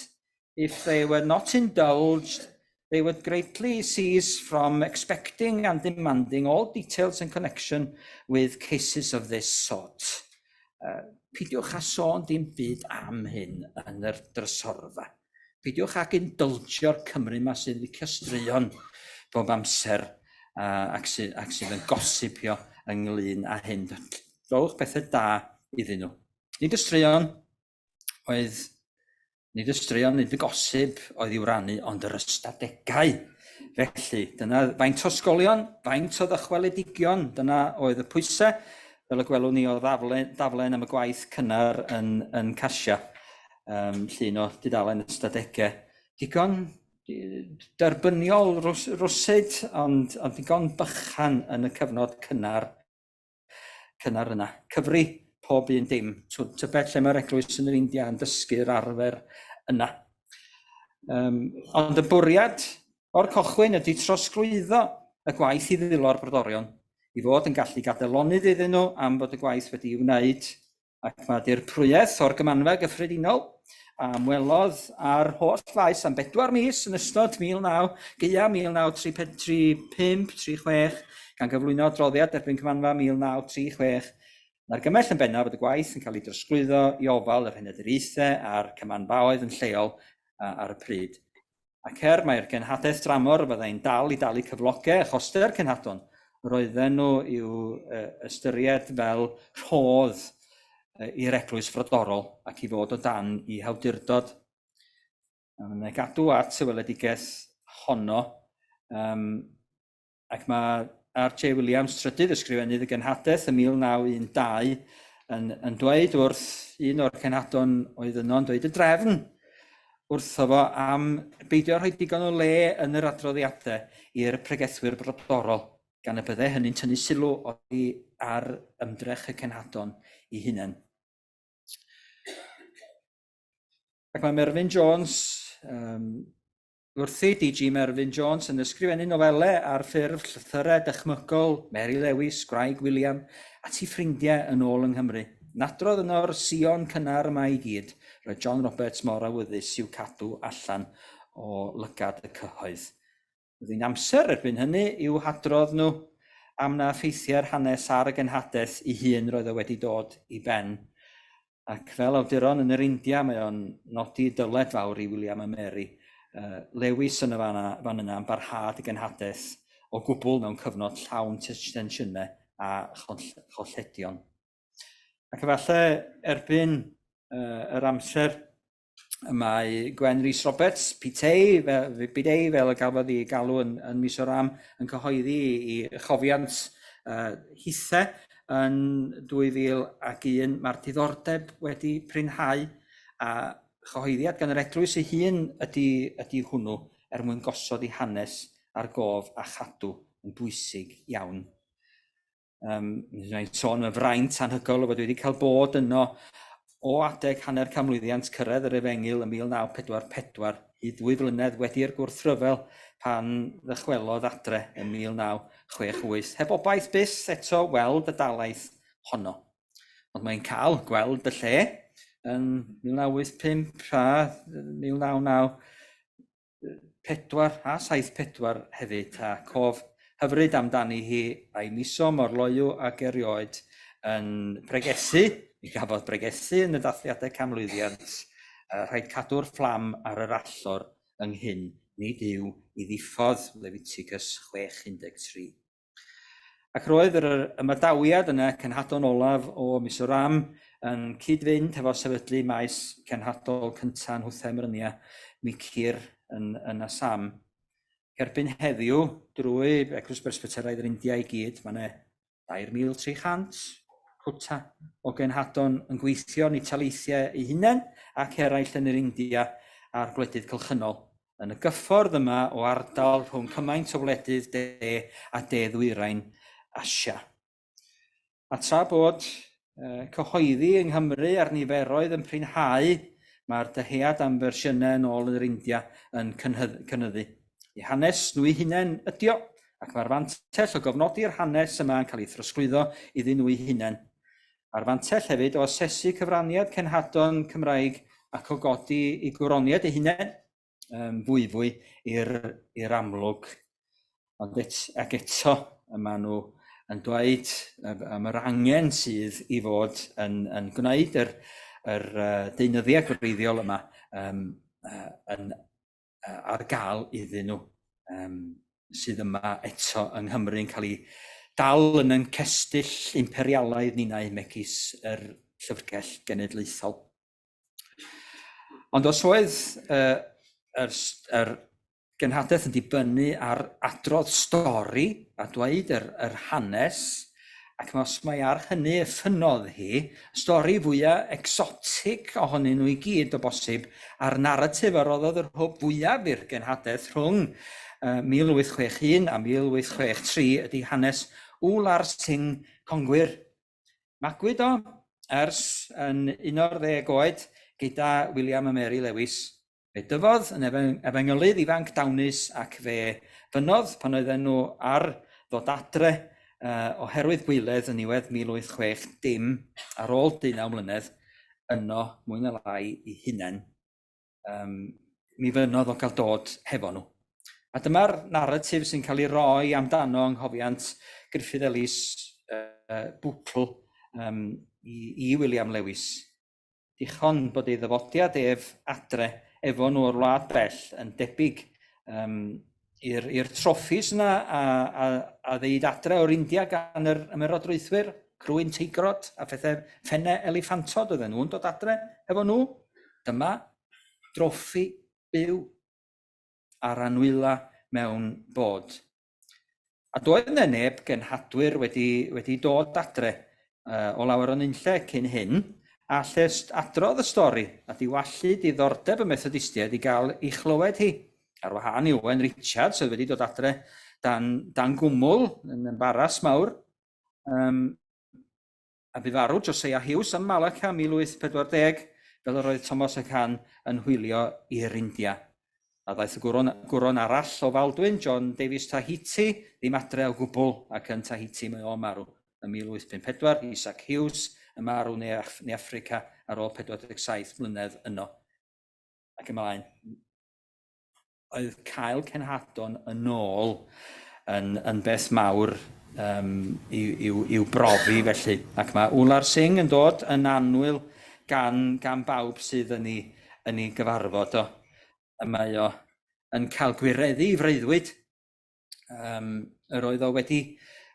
if they were not indulged, they would greatly cease from expecting and demanding all details in connection with cases of this sort. Peidiwch â sôn dim byd am hyn yn yr drysorfa. Peidiwch ag indulgio'r Cymry yma sy'n licio straeon bob amser ac, sydd, ac sydd yn gosipio ynglyn â hyn. Rhowch bethau da iddyn nhw. Nid y straeon oedd Nid y straeon, nid y gosib oedd i'w rannu, ond yr ystadegau. Felly, dyna faint o ysgolion, faint o ddychweledigion, dyna oedd y pwysau, fel y gwelwn ni o ddaflen, daflen am y gwaith cynnar yn, yn Casia, um, llun o dudalen ystadegau. Digon derbyniol rwsyd, ond, ond digon bychan yn y cyfnod cynnar cynnar yna. Cyfri pob un dim. Tybed lle mae'r eglwys yn yr India yn dysgu'r arfer yna. Um, ond y bwriad o'r cochwyn ydy trosglwyddo y gwaith i ddwylo'r brodorion, i fod yn gallu gadael lonydd iddyn nhw am fod y gwaith wedi'i wneud Ac mae dirprwyaeth o'r Gymanfa Gyffredinol a ymwelodd â'r holl faes am bedwar mis yn ystod 19, gaeaf 1935, 36, gan gyflwyno adroddiad erbyn Cymanfa 1936. Yn argymell yn bennaf bod y gwaith yn cael ei drosglwyddo i ofal yr henaduriaethau a'r cymanfaoedd yn lleol ar y pryd. Ac er mai'r genhadaeth dramor fyddai'n dal i dalu cyflogau a chostau'r cenhadon, roedden nhw i'w ystyried fel rhodd i'r eglwys frodorol ac i fod o dan i hawdurdod. Mae'n ei gadw at y weledigaeth honno, um, Ac mae R.J. Williams, trydydd ysgrifennydd y genhadaeth ym 1912, yn, yn dweud wrth un o'r cenhadon oedd yno, yn dweud y drefn wrtho fo am beidio rhoi digon o le yn yr adroddiadau i'r pregethwyr brodorol, gan y byddai hynny'n tynnu sylw oddi ar ymdrech y cenhadon i hunain. Ac mae Mervyn Jones, um, Wrthi, DG Mervyn Jones yn ysgrifennu nofelau ar ffurf llythyrau dychmygol Mary Lewis, gwraig William, at ei ffrindiau yn ôl yng Nghymru. Nadrodd yno'r sïon cynnar yma i gyd, roedd John Roberts mor awyddus i'w cadw allan o lygad y cyhoedd. Roedd hi'n amser erbyn hynny i'w hadrodd nhw am na ffeithiau'r hanes ar y genhadaeth ei hun roedd o wedi dod i ben. Ac fel awduron yn yr India, mae o'n nodi dyled fawr i William a Mary uh, Lewis yn y fan, fan yna am barhad y genhadaeth o gwbl mewn cyfnod llawn tensiynau a cholledion. Ac efallai erbyn uh, yr amser Mae Gwen Rhys Roberts, Pitei, fel, Pitei, fel y gafodd ei galw yn, yn Mizoram, yn cyhoeddi i chofiant uh, hithe yn 2001. Mae'r diddordeb wedi prinhau a chyhoeddiad gan yr eglwys ei hun ydy, ydy hwnnw er mwyn gosod ei hanes ar gof a chadw yn bwysig iawn. Um, mae'n sôn am y fraint anhygoel o fod wedi cael bod yno o adeg hanner canmlwyddiant cyrraedd yr efengyl yn 1944 hyd ddwy flynedd wedi'r gwrthryfel pan ddychwelodd adre yn 1968, heb obaith byth eto weld y dalaith honno. Ond mae'n cael gweld y lle yn 1985 a 1999 4 a 74 hefyd, a cof hyfryd amdani hi a'i miso mor loyw ag erioed yn pregethu, mi gafodd bregethu yn y dathliadau canmlwyddiant, rhaid cadw'r fflam ar yr allor ynghyn, nid yw i ddiffodd, Leviticus 6.13. Ac roedd yr ymadawiad yna, cenhadon olaf o Mizoram, yn cyd-fynd hefo sefydlu maes cenhadol cyntaf yn Nhwthau Mrynia, Mikir yn, yn Assam. Erbyn heddiw, drwy Eglwys Bresbyteraidd yr India i gyd, mae yna 2,300 cwta o genhadon yn gweithio yn eu taleithiau eu hunain ac eraill yn yr India a'r gwledydd cylchynol. Yn y gyffordd yma o ardal rhwng cymaint o wledydd de a de ddwyrain Asia. A tra bod cyhoeddi yng Nghymru a'r niferoedd yn prinhau, mae'r dyhead am fersiynau yn ôl yn yr India yn cynyddu. Eu hanes nhw'u hunain ydi o, ac mae'r fantell o gofnodi'r hanes yma yn cael ei throsglwyddo iddyn nhw'u hunain. Mae'r fantell hefyd o asesu cyfraniad cenhadon Cymraeg ac o godi eu gwroniad eu hunain um, fwyfwy i'r amlwg. Ond et, ac eto, y maen nhw yn dweud am yr angen sydd i fod yn, yn gwneud yr, yr uh, deunyddiau gwreiddiol yma um, uh, yn, uh, ar gael iddyn nhw um, sydd yma eto yng Nghymru yn cael ei dal yn ein cestyll imperialaidd ninnau megis yr Llyfrgell Genedlaethol. Ond os oedd uh, yr, yr genhadaeth yn dibynnu ar adrodd stori a dweud yr, yr hanes, ac os mae ar hynny y ffynnodd hi, stori fwyaf egsotig ohonyn nhw i gyd o bosib, a'r naratif a roddodd yr hwb fwyaf i'r genhadaeth rhwng uh, 1861 a 1863 ydy hanes Wlar Singh Congwyr. Magwyd o ers yn 11 oed gyda William a Mary Lewis. Fe dyfodd yn efengylydd ifanc dawnus ac fe fynnodd pan oedden nhw ar ddod adre uh, oherwydd gwyledd yn niwedd 1860 ar ôl 19 mlynedd yno mwy na lai i hunain. Um, mi fynnodd o gael dod hefo nhw. A dyma'r naratif sy'n cael ei roi amdano yng nghofiant Griffith Ellis uh, Bwtl um, i, i William Lewis. Dichon bod ei ddyfodiad ef adre efo nhw o'r wlad bell yn debyg um, i'r troffis yna a, a, a ddeud adre o'r India gan yr ymerodraethwyr, crwyn teigrod a phethau ffennau eliffantod oedden nhw'n dod adre efo nhw. Dyma droffi byw a'r anwyla mewn bod. A doedd yna neb genhadwyr wedi, wedi dod adre uh, o lawer o'n unlle cyn hyn, a lle adrodd y stori a diwallu diddordeb y Methodistiaid i gael ei chlywed hi. Ar wahân i Owen Richards, oedd wedi dod adre dan, dan gwmwl yn embaras mawr, um, A bu farw Josiah Hughes ym Malacca 1840, fel yr oedd Thomas ac Ann yn hwylio i'r India. A ddaeth y gwron, gwron arall o Faldwyn, John Davies Tahiti, ddim adre o gwbl, ac yn Tahiti mae o'n marw ym 1854, Isaac Hughes yn marw ne, Af ne Affrica ar ôl 47 mlynedd yno. Ac ymlaen. oedd cael cenhadon yn ôl yn, yn beth mawr um, i'w, i'w, i'w brofi felly. Ac mae Wlar Singh yn dod yn annwyl gan, gan bawb sydd yn ei, yn ei gyfarfod o. Y mae o yn cael gwireddu i freuddwyd. Um, yr oedd o wedi,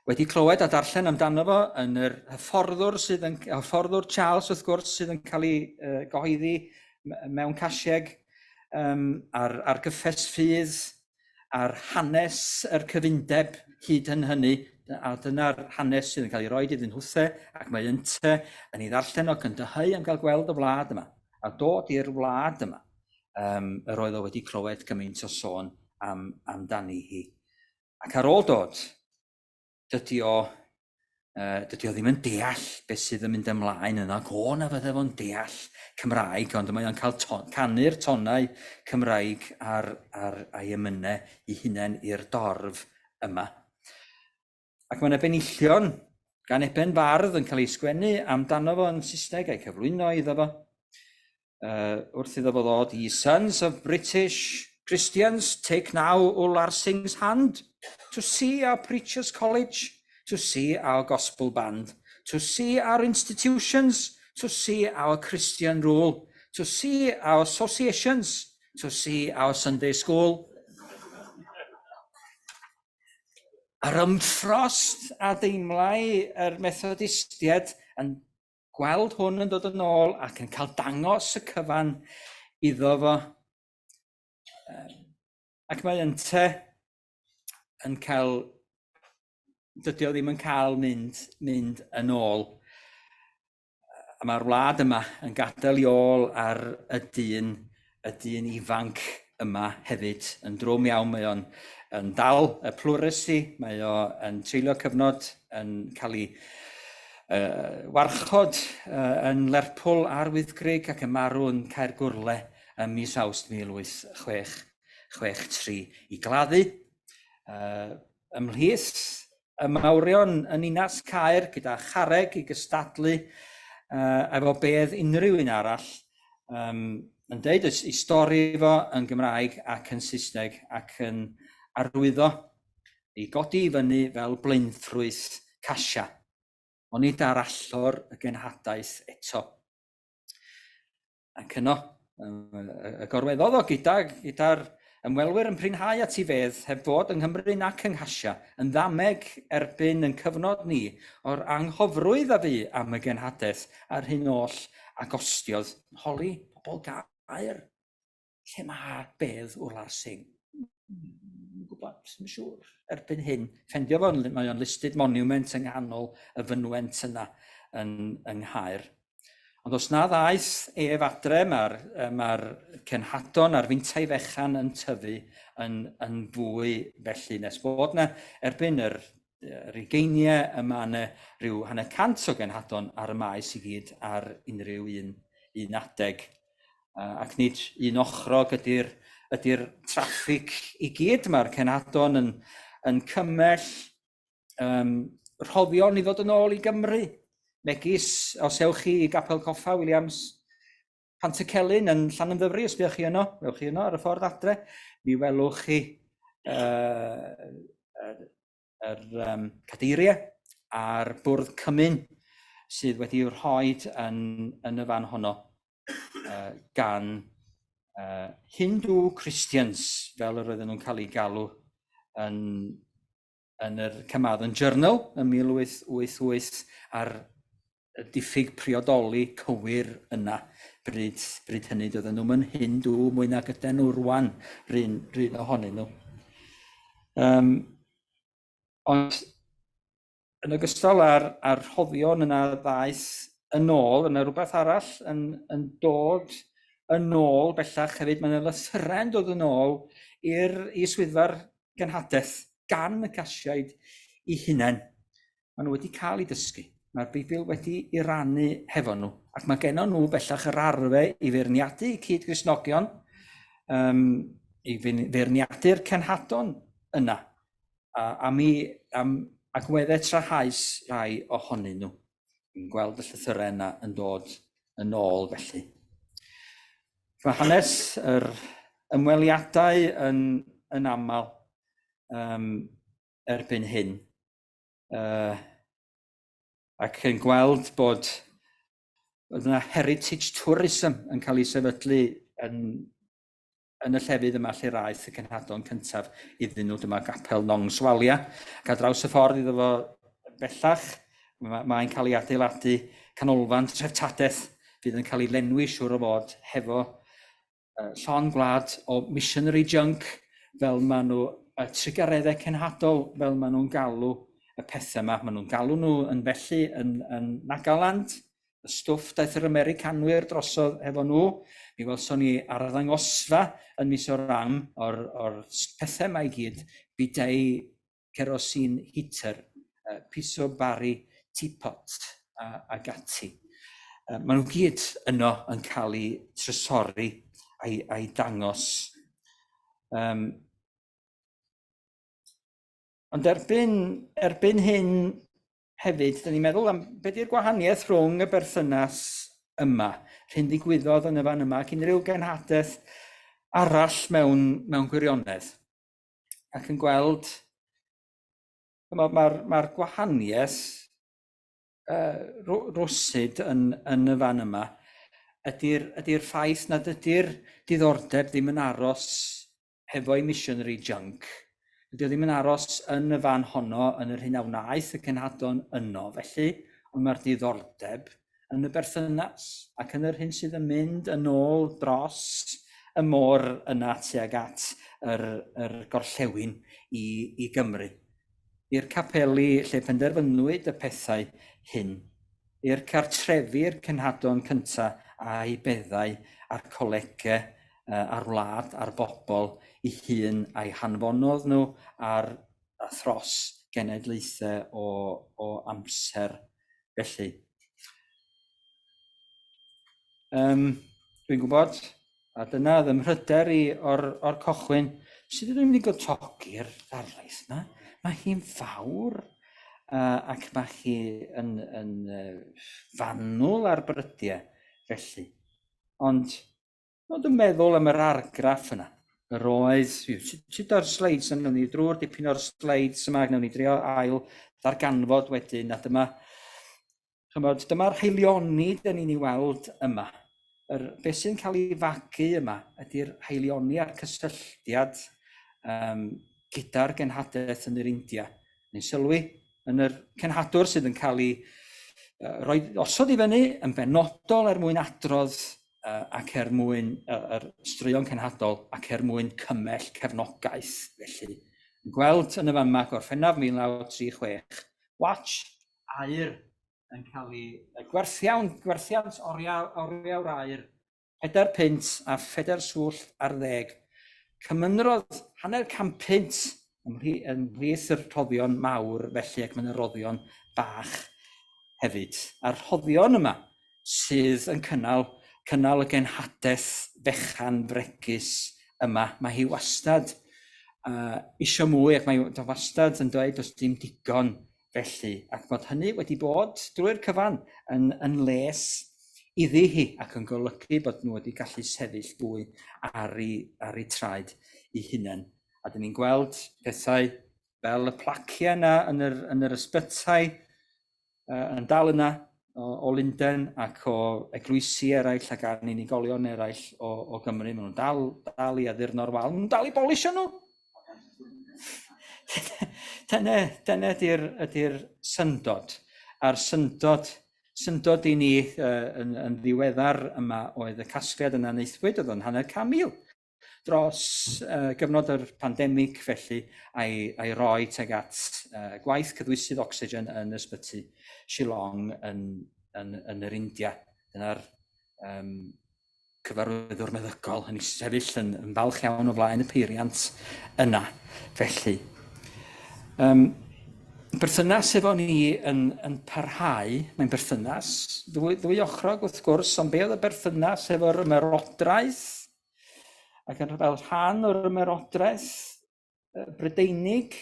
wedi clywed a darllen amdano fo yn yr hyfforddwr sydd yn, hyfforddwr Charles wrth gwrs sydd yn cael ei uh, gyhoeddi mewn casieg um, ar, ar gyffes ffydd, ar hanes yr cyfundeb hyd yn hynny, a dyna'r hanes sydd yn cael ei roi iddyn nhwthe, ac mae ynte yn ei ddarllen o yn dyheu am gael gweld y wlad yma, a dod i'r wlad yma. Um, yr oedd o wedi clywed gymaint o sôn am, amdani hi. Ac ar ôl dod, dydy o, uh, dydy o ddim yn deall beth sydd yn mynd ymlaen yna, ac o na fydde fo'n deall Cymraeg, ond mae o'n cael ton, canu'r tonau Cymraeg ar, ar ei emynau ei hunain i'r dorf yma. Ac mae yna benillion gan Eben Fardd yn cael ei sgwennu amdano fo yn Saesneg a'i cyflwyno iddo fo. Uh, wrth iddo fo ddod, Ye sons of British Christians, take now Ular Singh's hand to see our preachers' college, to see our gospel band, to see our institutions, to see our Christian rule, to see our associations, to see our Sunday school. Yr ymffrost a deimlai yr Methodistiaid yn gweld hwn yn dod yn ôl ac yn cael dangos y cyfan iddo fo. Ac mae ynte yn cael, dydy o ddim yn cael mynd, mynd yn ôl. A mae'r wlad yma yn gadael i ôl ar y dyn, y dyn ifanc yma hefyd. Yn drwm iawn, mae o'n yn dal y plwrisi, mae o yn treulio cyfnod yn cael ei warchod yn Lerpwl a'r Wyddgrug ac yn marw yn Caergwrle ym mis Awst 1863 i gladdu. Ymhlith y mawrion yn ninas Caer gyda charreg i gystadlu efo bedd unrhyw un arall, yn deud ei stori fo yn Gymraeg ac yn Saesneg ac yn arwyddo ei godi i fyny fel blaenffrwyth Casia. Onid ar allor y genhadaeth eto. Ac yno, y gorweddodd o gydag, gyda'r ymwelwyr yn prinhau at ei fedd, heb fod yng Nghymru nac yng Nghasia, yn ddameg erbyn yn cyfnod ni o'r anghofrwydd a fu am y genhadaeth a'r hyn oll a gostiodd. Holi pobl gaer, lle mae bedd Wrlar Singh? Yn gwybod, yn siŵr. Erbyn hyn, ffendio fo, mae o'n listed monument yng nghanol y fynwent yna yn, yng Nghaer. Ond os na ddaeth ef adre, mae'r mae cenhadon a'r fintai fechan yn tyfu yn, yn fwy felly nes bod na erbyn yr, yr ugeiniau y mae yna rhyw hanner cant o genhadon ar y maes i gyd ar unrhyw un, un adeg. Ac nid un ochrog ydy'r ydy traffig i gyd. Mae'r cenhadon yn, yn cymell rhoddion i ddod yn ôl i Gymru, megis os ewch chi i Gapel Coffa Williams Pantycelyn yn Llanymddyfri, os byddwch chi yno, ewch chi yno ar y ffordd adre, mi welwch chi yr cadeiriau a'r bwrdd cymun sydd wedi'u rhoi yn, yn y fan honno gan Hindu Christians, fel yr oedden nhw'n cael eu galw yn yn yr Carmarthen Journal yn 1888 a'r diffyg priodoli cywir yna bryd, bryd hynny. Doedden nhw'n mynd hyn dw mwy nag ydyn nhw rwan, rhywun, rhywun ohonyn nhw. Um, ond yn ogystal â'r, â'r rhoddion yna ddaeth yn ôl, yna rhywbeth arall yn, yn dod yn ôl bellach hefyd. Mae yna lythyrau'n dod yn ôl i'r i swyddfa'r genhadaeth gan y Casiaid eu hunain. Maen nhw wedi cael eu dysgu. Mae'r Beibl wedi ei rannu hefo nhw, ac mae gennon nhw bellach yr arfe i feirniadu cyd-Gristnogion, um, i feirniadu'r cenhadon yna, a, am, i, am agweddau trahaus rhai ohonyn nhw. Yn gweld y llythyrau yna yn dod yn ôl felly. Mae hanes yr ymweliadau yn, yn aml um, erbyn hyn. Ac yn gweld bod oedd yna heritage tourism yn cael ei sefydlu yn yn y llefydd yma lle raeth y cenhadon cyntaf iddyn nhw. Dyma gapel Nongswalia. Ac ar draws y ffordd iddo fo bellach, mae'n cael ei adeiladu canolfan treftadaeth fydd yn cael ei lenwi siŵr o fod hefo llon gwlad o missionary junk fel maen nhw, y trugareddau cenhadol fel maen nhw'n galw y pethau yma. Maen nhw'n galw nhw yn felly yn, yn Nagaland, y stwff daeth yr Americanwyr drosodd hefo nhw. Mi welson ni arddangosfa yn mis o'r ram o'r, or pethau yma i gyd, bidet kerosene heater, piso bari teapot a, ag ati. Maen nhw gyd yno yn cael eu trysori a'i, a'i dangos. Um, ond erbyn, erbyn hyn hefyd, dyn ni'n meddwl am beth yw'r gwahaniaeth rhwng y berthynas yma, rhyn ddigwyddodd yn y fan yma, ac unrhyw genhadaeth arall mewn, mewn gwirionedd. Ac yn gweld, mae'r ma, ma gwahaniaeth rwsyd yn, yn y fan yma ydy'r ydy ffaith nad ydy'r diddordeb ddim yn aros hefo'i missionary junk. Dydy o ddim yn aros yn y fan honno, yn yr hyn a wnaeth y cenhadon yno, felly, ond mae'r diddordeb yn y berthynas ac yn yr hyn sydd yn mynd yn ôl dros y môr yna tuag at yr, yr gorllewin i, i Gymru. I'r capeli lle penderfynwyd y pethau hyn, i'r cartrefi'r cenhadon cyntaf a'i beddau a'r colegau a'r wlad a'r bobl i hun a'i hanfonodd nhw ar a thros genedlaethau o, o amser felly. Um, dwi'n gwybod, a dyna oedd ymhryder i o'r, or cochwyn, sut ydw i'n mynd i gotogi'r ddarlith yma? Mae hi'n fawr ac mae hi yn, yn fanwl ar brydiau felly. Ond Ond yn meddwl am yr argraff yna, yr oedd, sut o'r sleids, yna, ni drwy'r dipyn o'r sleids yma, wnawn ni drio ail ddarganfod wedyn, a dyma, chymod, dyma'r haelioni dyn ni'n ei weld yma. Yr, beth sy'n cael ei fagu yma ydy'r haelioni a'r cysylltiad um, gyda'r genhadaeth yn yr India. Ni'n sylwi yn yr cenhadwr sydd yn cael ei uh, roi, osod i fyny yn benodol er mwyn adrodd ac er mwyn yr straeon cenhadol ac er mwyn cymell cefnogaeth felly. Yn gweld yn y fan Gorffennaf 1936, watch aur yn cael ei gwerthiant, gwerthiant oriau, oriawr aur, 4 punt a 4 swllt ar ddeg. Cymynrodd hanner can punt ymhlith y rhoddion mawr felly ac mae'n roddion bach hefyd. A'r rhoddion yma sydd yn cynnal, cynnal y genhadaeth fechan fregus yma. Mae hi wastad isio mwy ac mae hi wastad yn dweud does dim digon felly, ac bod hynny wedi bod drwy'r cyfan yn, yn les iddi hi ac yn golygu bod nhw wedi gallu sefyll fwy ar ei, ar ei traed eu hunain. A dyn ni'n gweld pethau fel y placiau yna yn yr, yn yr ysbytai yn dal yna o, o Lunden ac o eglwysi eraill ac ar unigolion eraill o, o Gymru. Maen nhw'n dal, dal i addurno'r wal, maen nhw'n dal i bolisio nhw. dyna, dyna ydy'r ydy syndod. A'r syndod, syndod i ni yn, yn ddiweddar yma oedd y casgliad yna wnaethpwyd, oedd o'n hanner 100,000 dros gyfnod yr pandemig felly a'i, a'i roi tuag at gwaith cyddwysydd ocsigen yn ysbyty Shillong yn, yn, yn yr India. Dyna'r um, cyfarwyddwr meddygol yn sefyll yn, yn falch iawn o flaen y peiriant yna. Felly, um, berthynas efo ni yn, yn parhau, mae'n berthynas ddwy, ddwy ochrog wrth gwrs, ond be oedd y berthynas efo'r ymerodraeth ac yn fel rhan o'r ymerodraeth Brydeinig,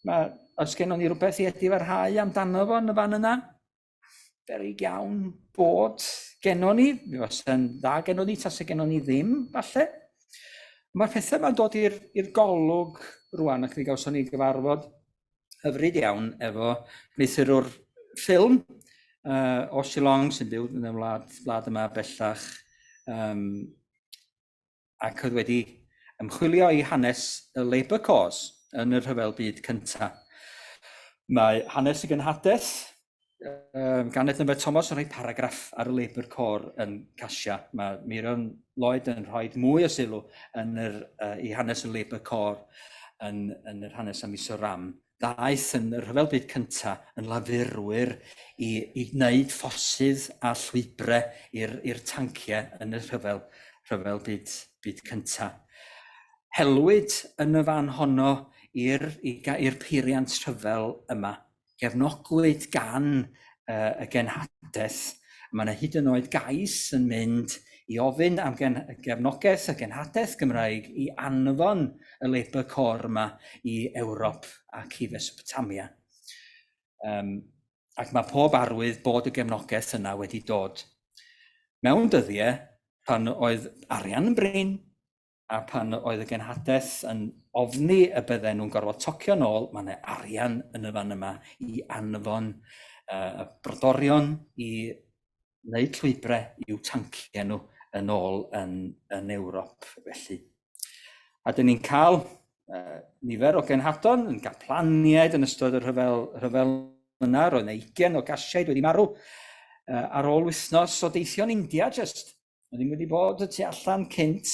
mae, os gennon ni rhywbeth i edifarhau amdano fo yn y fan yna, beryg iawn bod gennon ni, mi fysa'n dda gennon ni, tase gennon ni ddim, falle. Mae'r pethau yma'n dod i'r golwg rwan, ac mi gawson ni gyfarfod hyfryd iawn efo gwneuthurwr ffilm o Shillong sy'n byw yn y wlad, wlad yma bellach, um, ac oedd wedi ymchwilio i hanes y Labour Corps yn y Rhyfel Byd Cyntaf. Mae hanes y gynhadaeth gan Ednyfed Thomas yn rhoi paragraff ar y Labour Corps yn Casia. Mae Meirion Lloyd yn rhoi mwy o sylw yn yr, i hanes y Labour Corps yn, yn yr hanes am Mizoram. Ddaeth yn y Rhyfel Byd Cyntaf yn lafurwyr i, i wneud ffosydd a llwybrau i'r tanciau yn y rhyfel, rhyfel byd, byd cyntaf. Helwyd yn y fan honno i'r peiriant rhyfel yma. Gefnogwyd gan y genhadaeth. Mae yna hyd yn oed gais yn mynd i ofyn am gen gefnogaeth y genhadaeth Gymraeg i anfon y Labour Corps yma i Ewrop ac i Fesopotamia. Um, ac mae pob arwydd bod y gefnogaeth yna wedi dod. Mewn dyddiau pan oedd arian yn brin, a pan oedd y genhadaeth yn ofni y bydden nhw'n gorfod tocio nôl, mae yna arian yn y fan yma i anfon y brodorion i wneud llwybrau i'w tanciau nhw yn ôl yn, yn Ewrop felly. A dyn ni'n cael nifer o genhadon yn gaplaniaid yn ystod y rhyfel, rhyfel yna, roedd yna 20 o gasiaid wedi marw. Ar ôl wythnos o deithio'n India, just. Oedd ddim wedi bod y tu allan cynt,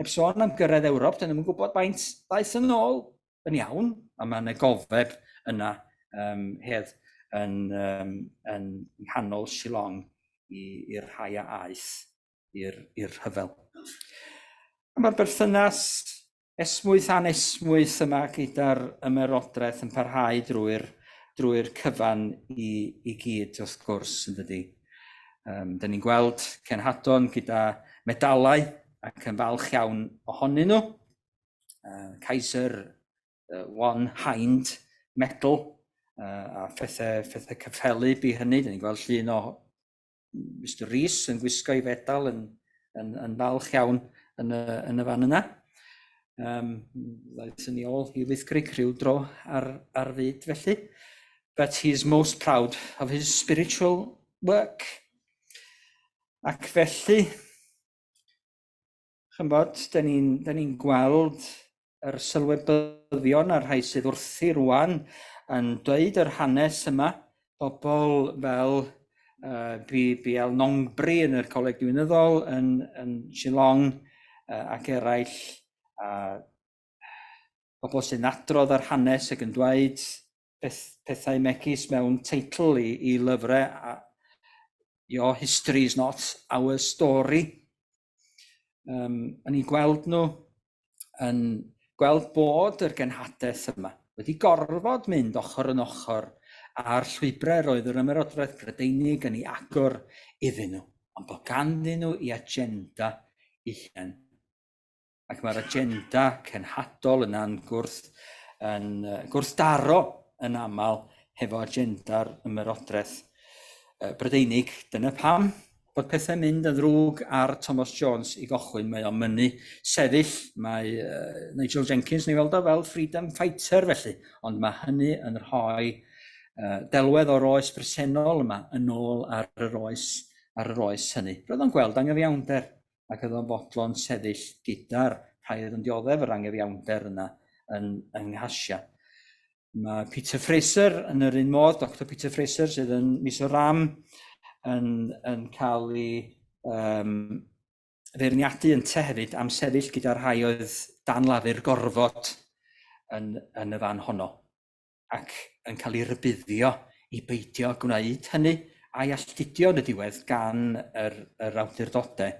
heb sôn am gyrraedd Ewrop, dyn nhw'n gwybod faint ddaeth yn ôl yn iawn, a mae yna gofeb yna hedd yn, um, yn nghanol Shillong i'r rhai a aeth i'r rhyfel. A mae'r berthynas esmwyth anesmwyth yma gyda'r ymerodraeth yn parhau drwy'r drwy cyfan i, i gyd, wrth gwrs, yn dydy. Um, dyn ni'n gweld cenhadon gyda medalau ac yn falch iawn ohonyn nhw. Kaiser One Hind Medal a phethau, phethau cyffelyb i hynny. Dyn ni'n gweld llun o Mr Rees yn gwisgo ei fedal yn, yn, yn falch iawn yn y, yn y fan yna. Um, ddaeth yn ôl i Wyddgrug rhyw dro ar, ar fyd felly. But he is most proud of his spiritual work. Ac felly, chymod, da ni'n ni gweld yr sylwebyddion a'r rhai sydd wrthi rwan yn dweud yr hanes yma, bobl fel uh, BBL Nongbri yn yr Coleg Diwinyddol yn, yn Shillong uh, ac eraill, a bobl sy'n adrodd ar hanes ac yn dweud peth, pethau megis mewn teitl i, i lyfrau, a, Your history is not our story. Um, a ni'n gweld nhw yn gweld bod yr genhadaeth yma wedi gorfod mynd ochr yn ochr â'r llwybrau roedd yr Ymerodraeth Brydeinig yn ei agor iddyn nhw, ond bod ganddyn nhw i agenda eu hunain. Ac mae'r agenda cenhadol yna'n gwrth, yn gwrthdaro yn aml hefo agenda'r ymerodraeth Brydeinig. Dyna pam bod pethau'n mynd yn ddrwg ar Thomas Jones i gochwyn. Mae o'n mynnu sefyll. Mae Nigel Jenkins yn ei weld o fel freedom fighter felly, ond mae hynny yn rhoi delwedd o'r oes bresennol yma yn ôl ar yr oes, ar yr oes hynny. Roedd o'n gweld angyfiawnder ac oedd o'n fodlon sefyll gyda'r rhai oedd yn dioddef yr angyfiawnder yna yn, yng Nghasia. Mae Peter Fraser yn yr un modd, Dr Peter Fraser sydd yn Mizoram, yn, yn cael ei um, feirniadu ynte hefyd am sefyll gyda'r rhai oedd dan lafur gorfod yn, yn y fan honno. ac yn cael ei rybuddio i beidio gwneud hynny a'i alltudio yn y diwedd gan yr, yr awdurdodau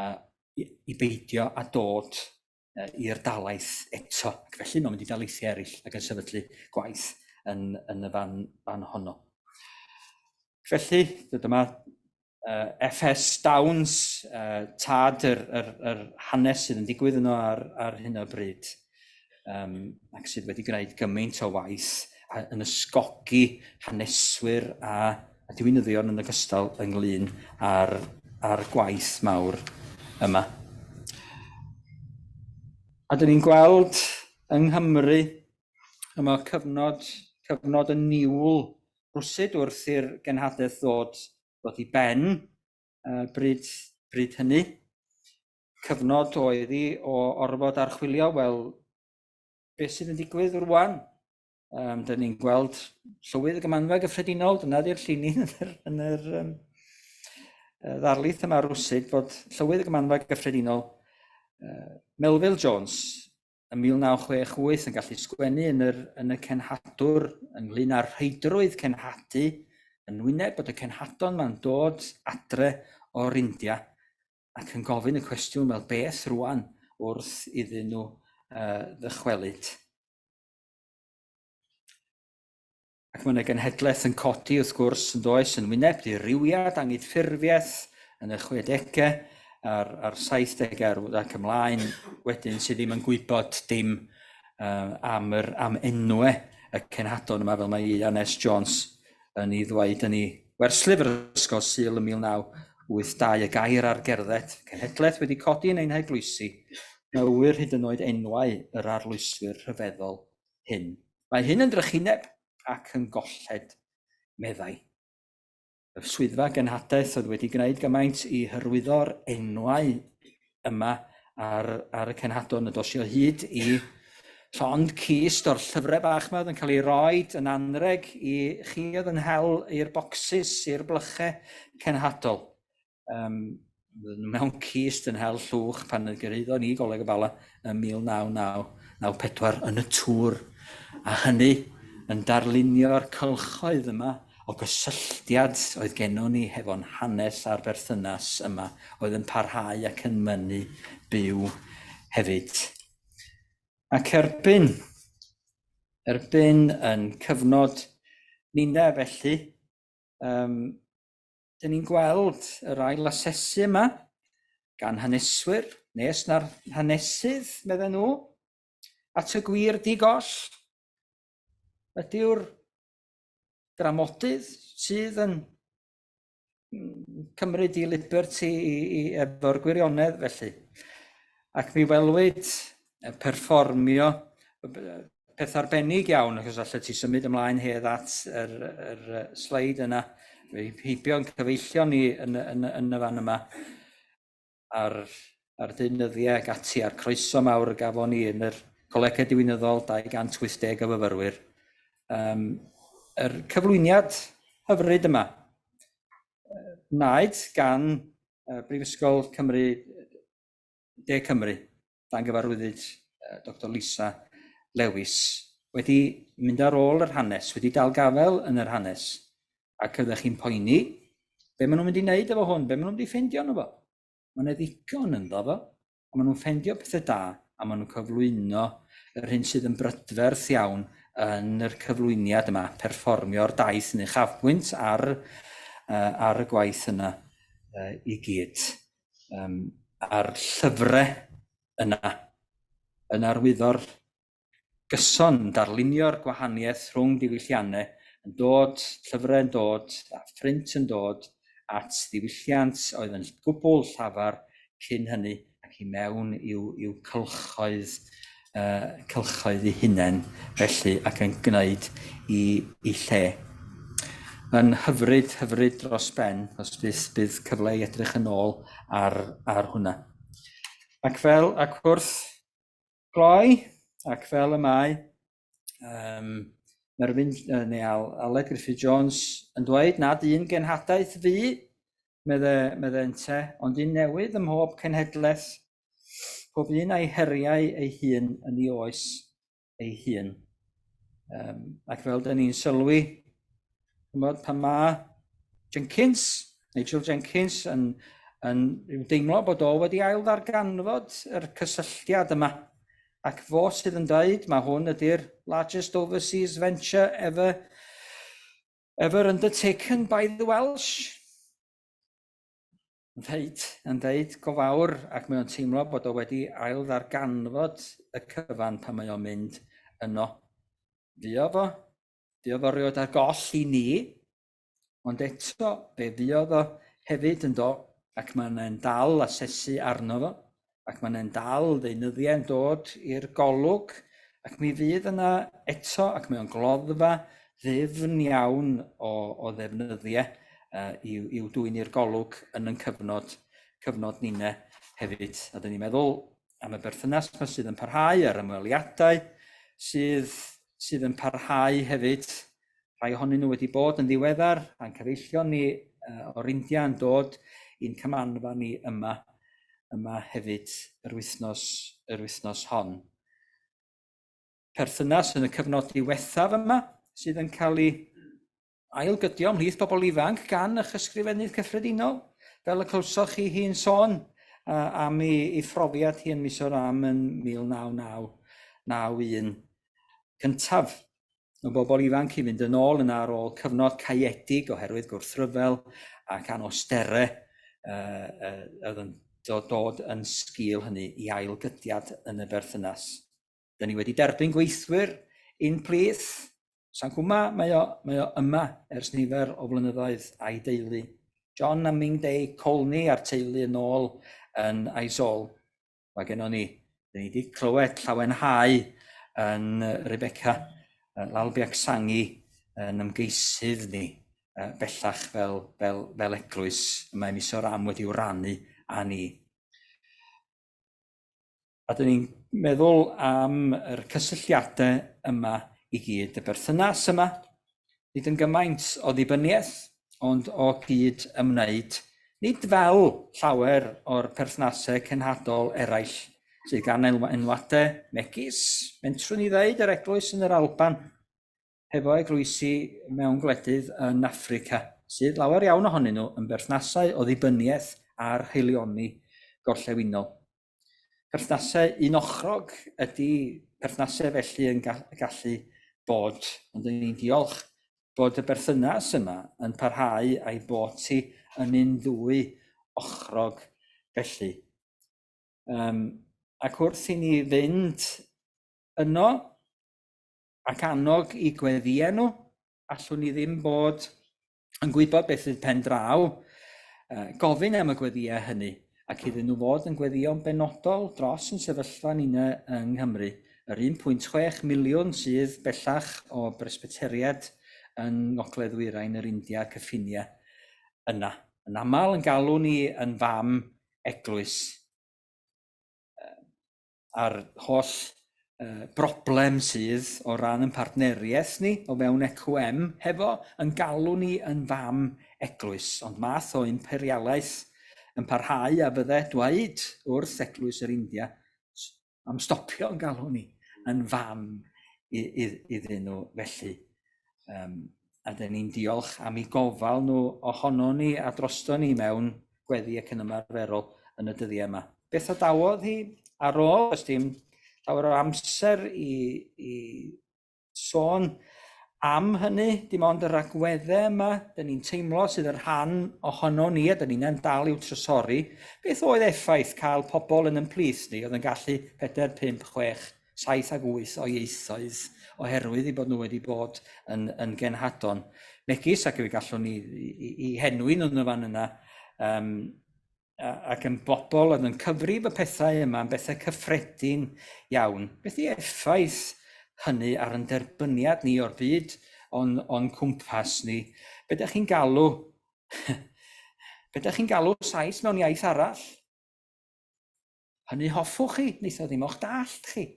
uh, i, i beidio a dod uh, i'r dalaith eto. Ac felly mae'n mynd i daleithiau eraill ac yn sefydlu gwaith yn, yn y fan, fan honno. Felly, dyma uh, FS Downs, uh, tad yr, yr, yr hanes sydd yn digwydd yno ar, ar hyn o bryd, um, ac sydd wedi gwneud gymaint o waith a, yn ysgogi haneswyr a, a diwinyddion yn ogystal ynglyn â'r, ar gwaith mawr yma. A dyn ni'n gweld yng Nghymru, yma cyfnod, cyfnod y niwl rwsut wrth i'r genhadaeth ddod, ddod i ben uh, bryd, bryd hynny. Cyfnod oedd hi o orfod archwilio, wel, beth sydd yn digwydd rwan? Um, dyn ni'n gweld Llywydd y Gymanfa Gyffredinol, dyna di'r llinyn yn yr, yn yr um, ddarlith yma rwsut, fod Llywydd y Gymanfa Gyffredinol, uh, Melville Jones, yn 1968 yn gallu sgwennu yn yr, yn y cenhadwr ynglyn â'r rheidrwydd cenhadu yn wyneb bod y cenhadon ma'n dod adre o'r India ac yn gofyn y cwestiwn fel beth rwan wrth iddyn nhw uh, ddychwelyd. Ac mae yna genhedlaeth yn codi, wrth gwrs, yn does, yn wyneb dirywiad, angydffurfiaeth yn y 60au a'r, a'r 70au ac ymlaen wedyn sydd ddim yn gwybod dim uh, am, yr, am enwau y cenhadon yma, fel mae Ian S. Jones yn ei ddweud yn ei werslyfr Ysgol Sul yn 1982, y gair ar gerdded, cenhedlaeth wedi codi yn ein heglwysi, na ŵyr hyd yn oed enwau yr arloeswyr rhyfeddol hyn. Mae hyn yn drychineb ac yn golled, meddai. Y swyddfa genhadaeth oedd wedi gwneud gymaint i hyrwyddo'r enwau yma ar, ar y cenhadon y dos o hyd i Llond cist o'r llyfrau bach yma oedd yn cael ei roed yn anreg i chi oedd yn hel i'r bocsys, i'r blychau cenhadol. Mewn cist yn hel llwch pan y gyrhaeddon ni Goleg y Bala ym 1994 yn y tŵr, a hynny yn darlunio'r cylchoedd yma o gysylltiad oedd gennon ni hefo'n hanes a'r berthynas yma oedd yn parhau ac yn mynnu byw hefyd. Ac erbyn, erbyn yn cyfnod ninne felly, dyn ni'n gweld yr ail asesu yma gan haneswyr, nes na'r hanesydd, medden nhw, at y gwir di-goll. Ydyw'r dramodydd sydd yn cymryd i liberty i, i efo'r gwirionedd felly. Ac mi welwyd perfformio peth arbennig iawn, achos allet ti symud ymlaen hedd at yr, yr sleid yna, heibio'n cyfeillion ni yn, yn, yn y fan yma, a'r, a'r deunyddiau ac ati, a'r croeso mawr y gafon ni yn yr Colegau Diwinyddol 280 o fyfyrwyr. Yr cyflwyniad hyfryd yma, wnaed gan Brifysgol Cymru, De Cymru, dan gyfarwyddyd Doctor Lisa Lewis, wedi mynd ar ôl yr hanes, wedi dal gafael yn yr hanes, ac ydych chi'n poeni, be maen nhw'n mynd i wneud efo hwn, be maen nhw'n mynd i ffeindio yno fo? Mae yna ddigon ynddo fo, a maen nhw'n ffeindio pethau da, a maen nhw'n cyflwyno yr hyn sydd yn brydferth iawn yn yr cyflwyniad yma, perfformio'r daith yn uchafbwynt ar, ar y gwaith yna i gyd. A'r llyfrau yna yn arwyddo'r gyson, darlunio'r gwahaniaeth rhwng diwylliannau, yn dod, llyfrau yn dod, a phrint yn dod at ddiwylliant oedd yn gwbl llafar cyn hynny ac i mewn i'w, i'w cylchoedd, cylchoedd eu hunain felly ac yn gwneud i, i lle. Yn hyfryd, hyfryd dros ben, os bydd, bydd cyfle i edrych yn ôl ar, ar hwnna. Ac fel, ac wrth gloi, ac fel y mae, Merfyn, neu Aled Gruffydd Jones yn dweud nad un genhadaeth fu, medde, medde ynte, ond un newydd ym mhob cenhedlaeth, pob un a'i heriau ei hun yn ei oes ei hun. Ac fel dyn ni'n sylwi, ch'mod, pan mae Jenkins, Nigel Jenkins, yn, yn rhyw deimlo bod o wedi ail-ddarganfod yr cysylltiad yma. Ac fo sydd yn dweud, mae hwn ydy'r largest overseas venture ever, ever undertaken by the Welsh. Yn dweud, yn dweud go fawr, ac mae o'n teimlo bod o wedi ail-ddarganfod y cyfan pan mae o'n mynd yno. Fuodd o, fuodd o rioed ar goll i ni, ond eto fe fuodd o hefyd yn do, ac mae'n dal asesu arno fo, ac mae'n dal ddeunyddiau'n dod i'r golwg, ac mi fydd yna eto, ac mae o'n gloddfa ddyfn iawn o, o ddefnyddiau i'w, i'w dwyn i'r golwg yn yn cyfnod, cyfnod ninne hefyd. A dyn ni'n meddwl am y berthynas yma sydd yn parhau a'r ymweliadau sydd, sydd yn parhau hefyd. Rhai ohonyn nhw wedi bod yn ddiweddar, a'n cyfeillion ni o'r India yn dod i'n cymanfa ni yma, yma hefyd yr wythnos, yr wythnos hon. Perthynas yn y cyfnod diwethaf yma sydd yn cael ei ailgydio ymhlith bobl ifanc gan eich ysgrifennydd cyffredinol, fel y clywsoch chi hi'n sôn am ei, ei phrofiad hi yn Mizoram yn 1991 cyntaf. O bobl ifanc i fynd yn ôl yna ar ôl cyfnod caeedig oherwydd gwrthryfel ac anawsterau oedd yn dod yn sgil hynny i ailgydiad yn y berthynas. Dyn ni wedi derbyn gweithwyr i'n plith. Sankuma, mae o, mae o yma ers nifer o flynyddoedd a'i deulu. John a Ming Day Colney a'r teulu yn ôl yn Aizawl. Mae gennon ni, dyn ni wedi clywed llawenhau yn Rebecca Lalbiaksangi yn ymgeisydd ni bellach fel, fel, fel eglwys y mae Misoram wedi wrannu â ni. A dyn ni'n Meddwl am yr cysylltiadau yma i gyd, y berthynas yma, nid yn gymaint o ddibyniaeth, ond o gyd ymwneud, nid fel llawer o'r perthnasau cenhadol eraill sydd gan enwadau megis, mentrwn i ddeud, yr eglwys yn yr Alban, hefo eglwysi mewn gwledydd yn Affrica, sydd lawer iawn ohonyn nhw yn berthnasau o ddibyniaeth ar haelioni gorllewinol. Perthnasau unochrog ydy perthnasau felly yn gallu bod, ond dyn ni'n diolch bod y berthynas yma yn parhau a'i bod hi yn un ddwy ochrog felly. Um, ac wrth i ni fynd yno ac annog i gweddïau nhw, allwn ni ddim bod yn gwybod beth fydd pen draw, gofyn am y gweddïau hynny ac iddyn nhw fod yn gweddïo'n benodol dros yn sefyllfa ninne yng Nghymru, yr 1.6 miliwn sydd bellach o Bresbyteriaid yn ngogledd-ddwyrain yr India cyffiniau yna. Yn aml yn galw ni yn fam eglwys. a'r holl broblem sydd o ran yn partneriaeth ni o fewn EQM hefo yn galw ni yn fam eglwys, ond math o imperialaeth yn parhau a fydde dweud wrth Eglwys yr India am stopio yn galw ni yn fam iddyn nhw felly. Um, a dyn ni'n diolch am eu gofal nhw ohono ni a drosto ni mewn gweddi ac yn ymarferol yn y dyddiau yma. Beth adawodd hi ar ôl, os dim llawer o amser i, i sôn am hynny, dim ond yr agweddau yma, dyn ni'n teimlo sydd yn rhan ohono ni a dyn ni'n dal i'w trysori. Beth oedd effaith cael pobl yn ymplith ni oedd yn gallu 4, 5, 6, 7 ag 8 o ieithoedd oherwydd eu bod nhw wedi bod yn, yn genhadon megis ac fe gallwn ni i, i, i henwi nhw yn y fan yna um, ac yn bobl oedd yn cyfrif y pethau yma yn bethau cyffredin iawn. Beth i effaith hynny ar yn derbyniad ni o'r byd o'n, on cwmpas ni? Be ydych chi'n galw? Be ydych chi'n galw Sais mewn iaith arall? Hynny hoffwch chi, wneith o ddim o'ch dallt chi.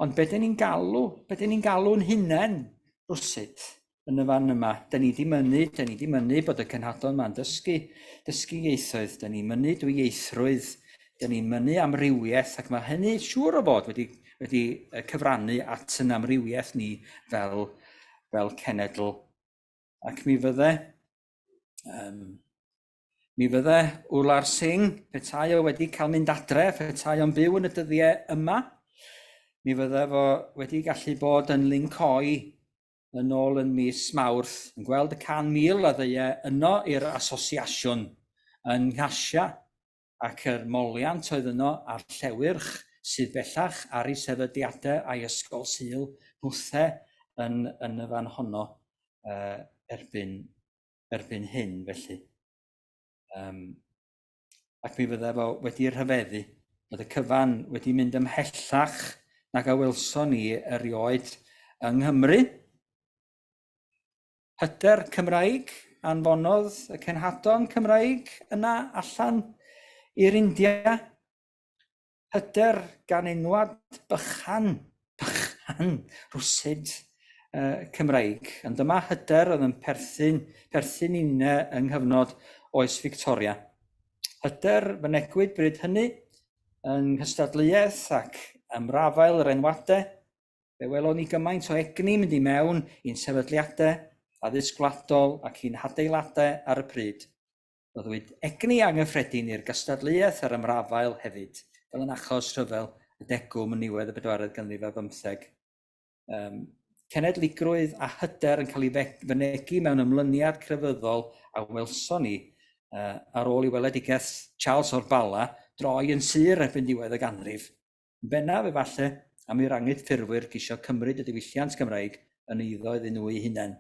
Ond be dyn ni'n galw, be dyn ni'n galw'n hunain rwsut yn y fan yma, dyn ni di mynnu, dyn ni di mynnu bod y cenhadon ma'n dysgu, dysgu ieithoedd, dyn ni'n mynnu dwyieithrwydd, dyn ni'n mynnu amrywiaeth, ac mae hynny siŵr o fod wedi, wedi cyfrannu at yn amrywiaeth ni fel, fel cenedl. Ac mi fydde, um, Mi fydde Wlar Singh, petai o wedi cael mynd adre, petai o'n byw yn y dyddiau yma, mi fydde fo wedi gallu bod yn Lincoi yn ôl yn mis Mawrth, yn gweld y 100,000 a ddeue yno i'r asosiasiwn yn Nghasia, ac yr moliant oedd yno a'r llewyrch sydd bellach ar ei sefydliadau a'i ysgol Sul nhwthe yn, yn y fan honno uh, erbyn erbyn hyn, felly. Um, ac mi fydde fo wedi rhyfeddu bod y cyfan wedi mynd ymhellach nag a welson ni erioed yng Nghymru. Hyder Cymraeg anfonodd y cenhadon Cymraeg yna allan i'r India. Hyder gan enwad bychan, bychan, rwsyd uh, Cymreig. Ond dyma hyder oedd yn perthyn, perthyn i ninne yng nghyfnod oes Victoria. Hyder fynegwyd bryd hynny yng nghystadleuaeth ac ymrafael yr enwadau. Fe welon ni gymaint o egni mynd i mewn i'n sefydliadau, addysg gwladol ac i'n hadeiladau ar y pryd. Rhoddwyd egni anghyffredin i'r gystadleuaeth a'r ymrafael hefyd, fel yn achos Rhyfel y Degwm yn niwedd y bedwaredd ganrif ar bymtheg. Um, cenedligrwydd a hyder yn cael ei fynegi mewn ymlyniad crefyddol a welson ni uh, ar ôl i weledigaeth Charles o'r Bala droi yn sur erbyn diwedd y ganrif. Yn bennaf, efallai, am i'r anghydffurfwyr geisio cymryd y diwylliant Cymraeg yn eiddo iddyn nhw eu hunain.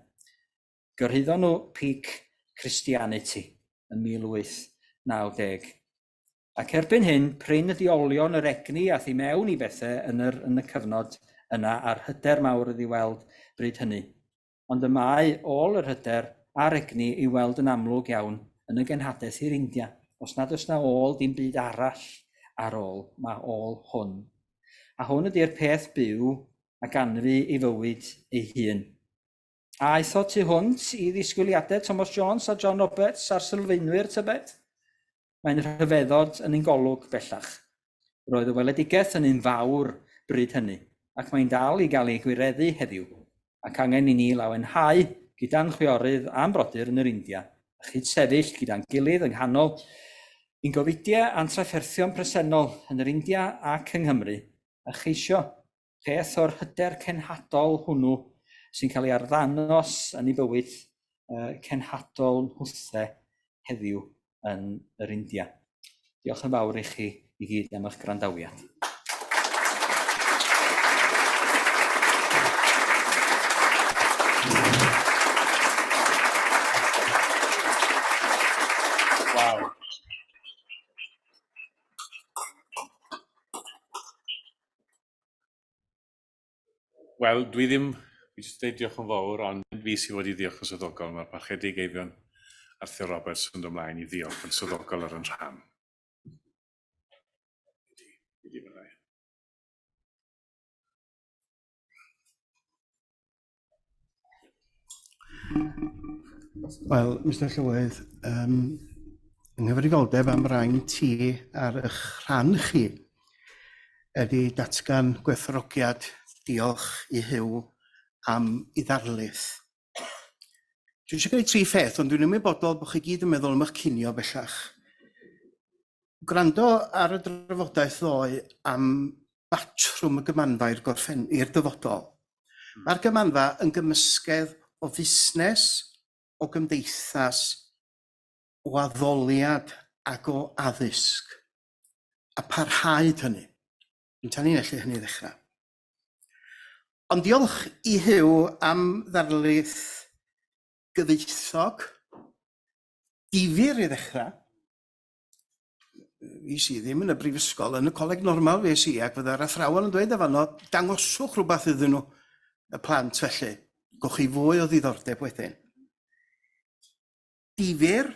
Gyrhaeddon nhw peak Christianity yn 1890. Ac erbyn hyn, prin ydi olion yr egni ath i mewn i bethau yn, yr, yn y cyfnod yna a'r hyder mawr oedd i weld bryd hynny. Ond y mae ôl yr hyder a'r egni i weld yn amlwg iawn yn y genhadaeth i'r India. Os nad oes na ôl dim byd arall ar ôl, mae ôl hwn. A hwn ydy'r peth byw a ganfu ei fywyd ei hun. A aetho tu hwnt i ddisgwyliadau Thomas Jones a John Roberts a'r sylfaenwyr, tybed? Mae'n rhyfeddod yn ein golwg bellach. Roedd y weledigaeth yn un fawr bryd hynny, ac mae'n dal i gael ei gwireddu heddiw, ac angen i ni lawenhau gyda'n chwiorydd a'n brodyr yn yr India, a chyd-sefyll gyda'n gilydd yng nghanol ein gofidiau a'n trafferthion presennol yn yr India ac yng Nghymru, a cheisio peth o'r hyder cenhadol hwnnw sy'n cael ei arddanos yn ei bywyd cenhadol nhwthe heddiw yn yr India. Diolch yn fawr i chi i gyd am eich gwrandawiad. Waw. Wel, dwi ddim, fi jyst dweud diolch yn fawr, ond fi sydd wedi diolch yn swyddogol. Mae'r Parchedig Eifion Arthur Roberts yn dod ymlaen i ddiolch yn swyddogol ar yn rhan. Wel, Mr Llywydd, um, yng nghyfrifoldeb am rain ti ar eich rhan chi ydy datgan gwerthfawrogiad diolch i Huw am ei ddarlith. Dwi eisiau gwneud tri pheth, ond dwi'n ymwybodol bod chi gyd yn meddwl am eich cinio bellach. Gwrando ar y drafodaeth ddoe am batrwm y gymanfa i'r gorffen i'r dyfodol. Hmm. Mae'r gymanfa yn gymysgedd o fusnes, o gymdeithas, o addoliad ac o addysg. A parhaed hynny. Yn tanlinellu hynny i ddechrau. Ond diolch i Huw am ddarlith gyfoethog, difyr i ddechrau, fi sydd ddim yn y brifysgol, yn y coleg normal fe si, ac fydda'r athrawon yn dweud efo dangoswch rhywbeth iddyn nhw, y plant felly. Gwch chi fwy o ddiddordeb wedyn. Difyr,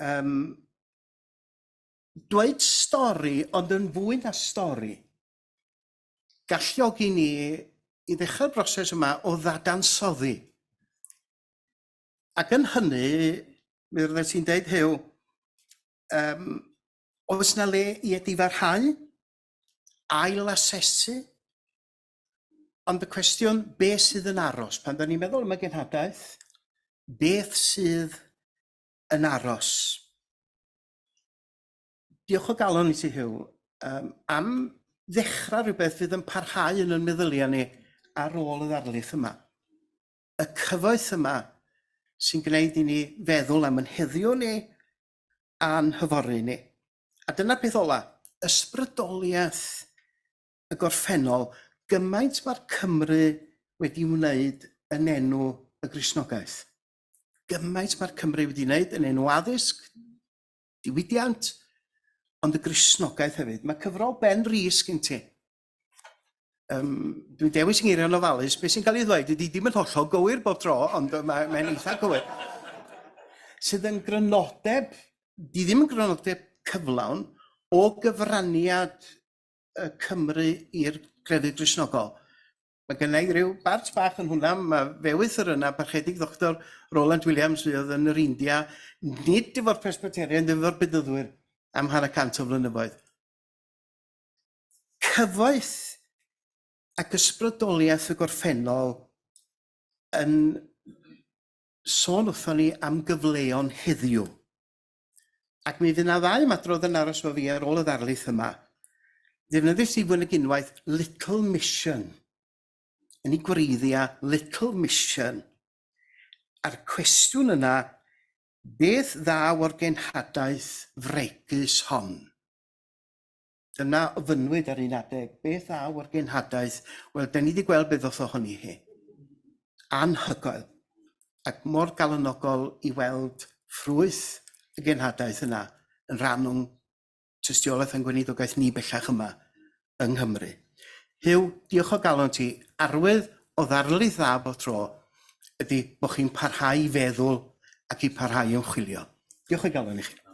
um, dweud stori, ond yn fwy na stori. Galluogi ni i ddechrau'r broses yma o ddadansoddi. Ac yn hynny, mi roeddet ti'n deud, Huw, um, oes na le i edifarhau, ail-asesu? Ond y cwestiwn, beth sydd yn aros? Pan da ni'n meddwl am y genhadaeth, beth sydd yn aros? Diolch o galon i ti, Huw, um, am ddechrau rhywbeth fydd yn parhau yn yn meddyliau ni ar ôl y ddarlith yma. y cyfoeth yma sy'n gwneud i ni feddwl am yn heddiw ni a'n hyfory ni. A dyna'r peth ola, ysbrydoliaeth y gorffennol, gymaint mae'r Cymru wedi wneud yn enw y Gristnogaeth. Gymaint mae'r Cymru wedi wneud yn enw addysg, diwydiant, ond y Gristnogaeth hefyd. Mae cyfrol Ben Rees gen ti, Um, dwi'n dewis yng ngeiriau'n ofalus. Beth sy'n cael ei ddweud ydy dim yn hollol gywir bob tro, ond mae'n mae eitha gywir. Sydd yn grynodeb, di ddim yn grynodeb cyflawn, o gyfraniad y Cymru i'r grefydd Gristnogol. Mae gennau i ryw bart bach yn hwnna, mae fewith yr yna, parchedig Ddoctor Roland Williams fuodd yn yr India, nid efo'r Presbyterian, ddim efo'r Bedyddwyr am hanner cant o flynyddoedd. Cyfoeth ac ysbrydoliaeth y gorffennol yn sôn wrthon ni am gyfleon heddiw. Ac mi fydd 'na ddau ymadrodd yn aros efo fi ar ôl y ddarlith yma. Ddefnyddiais i fwy nag unwaith Little Mission. Yn ei gwreiddiau Little Mission. A'r cwestiwn yna, beth ddaw o'r genhadaeth fregus hon? Dyna ofynnwyd ar un adeg, beth ddaw o'r genhadaeth? Wel, da ni wedi gweld beth ddoth ohoni hi. Anhygoel. Ac mor galonogol i weld ffrwyth y genhadaeth yna yn rhan o'n tystiolaeth a'n gweinidogaeth ni bellach yma yng Nghymru. Huw, diolch o galon ti. Arwydd o ddarlith dda bob tro ydy bod chi'n parhau i feddwl ac i parhau i ymchwilio. Diolch o galon i chi.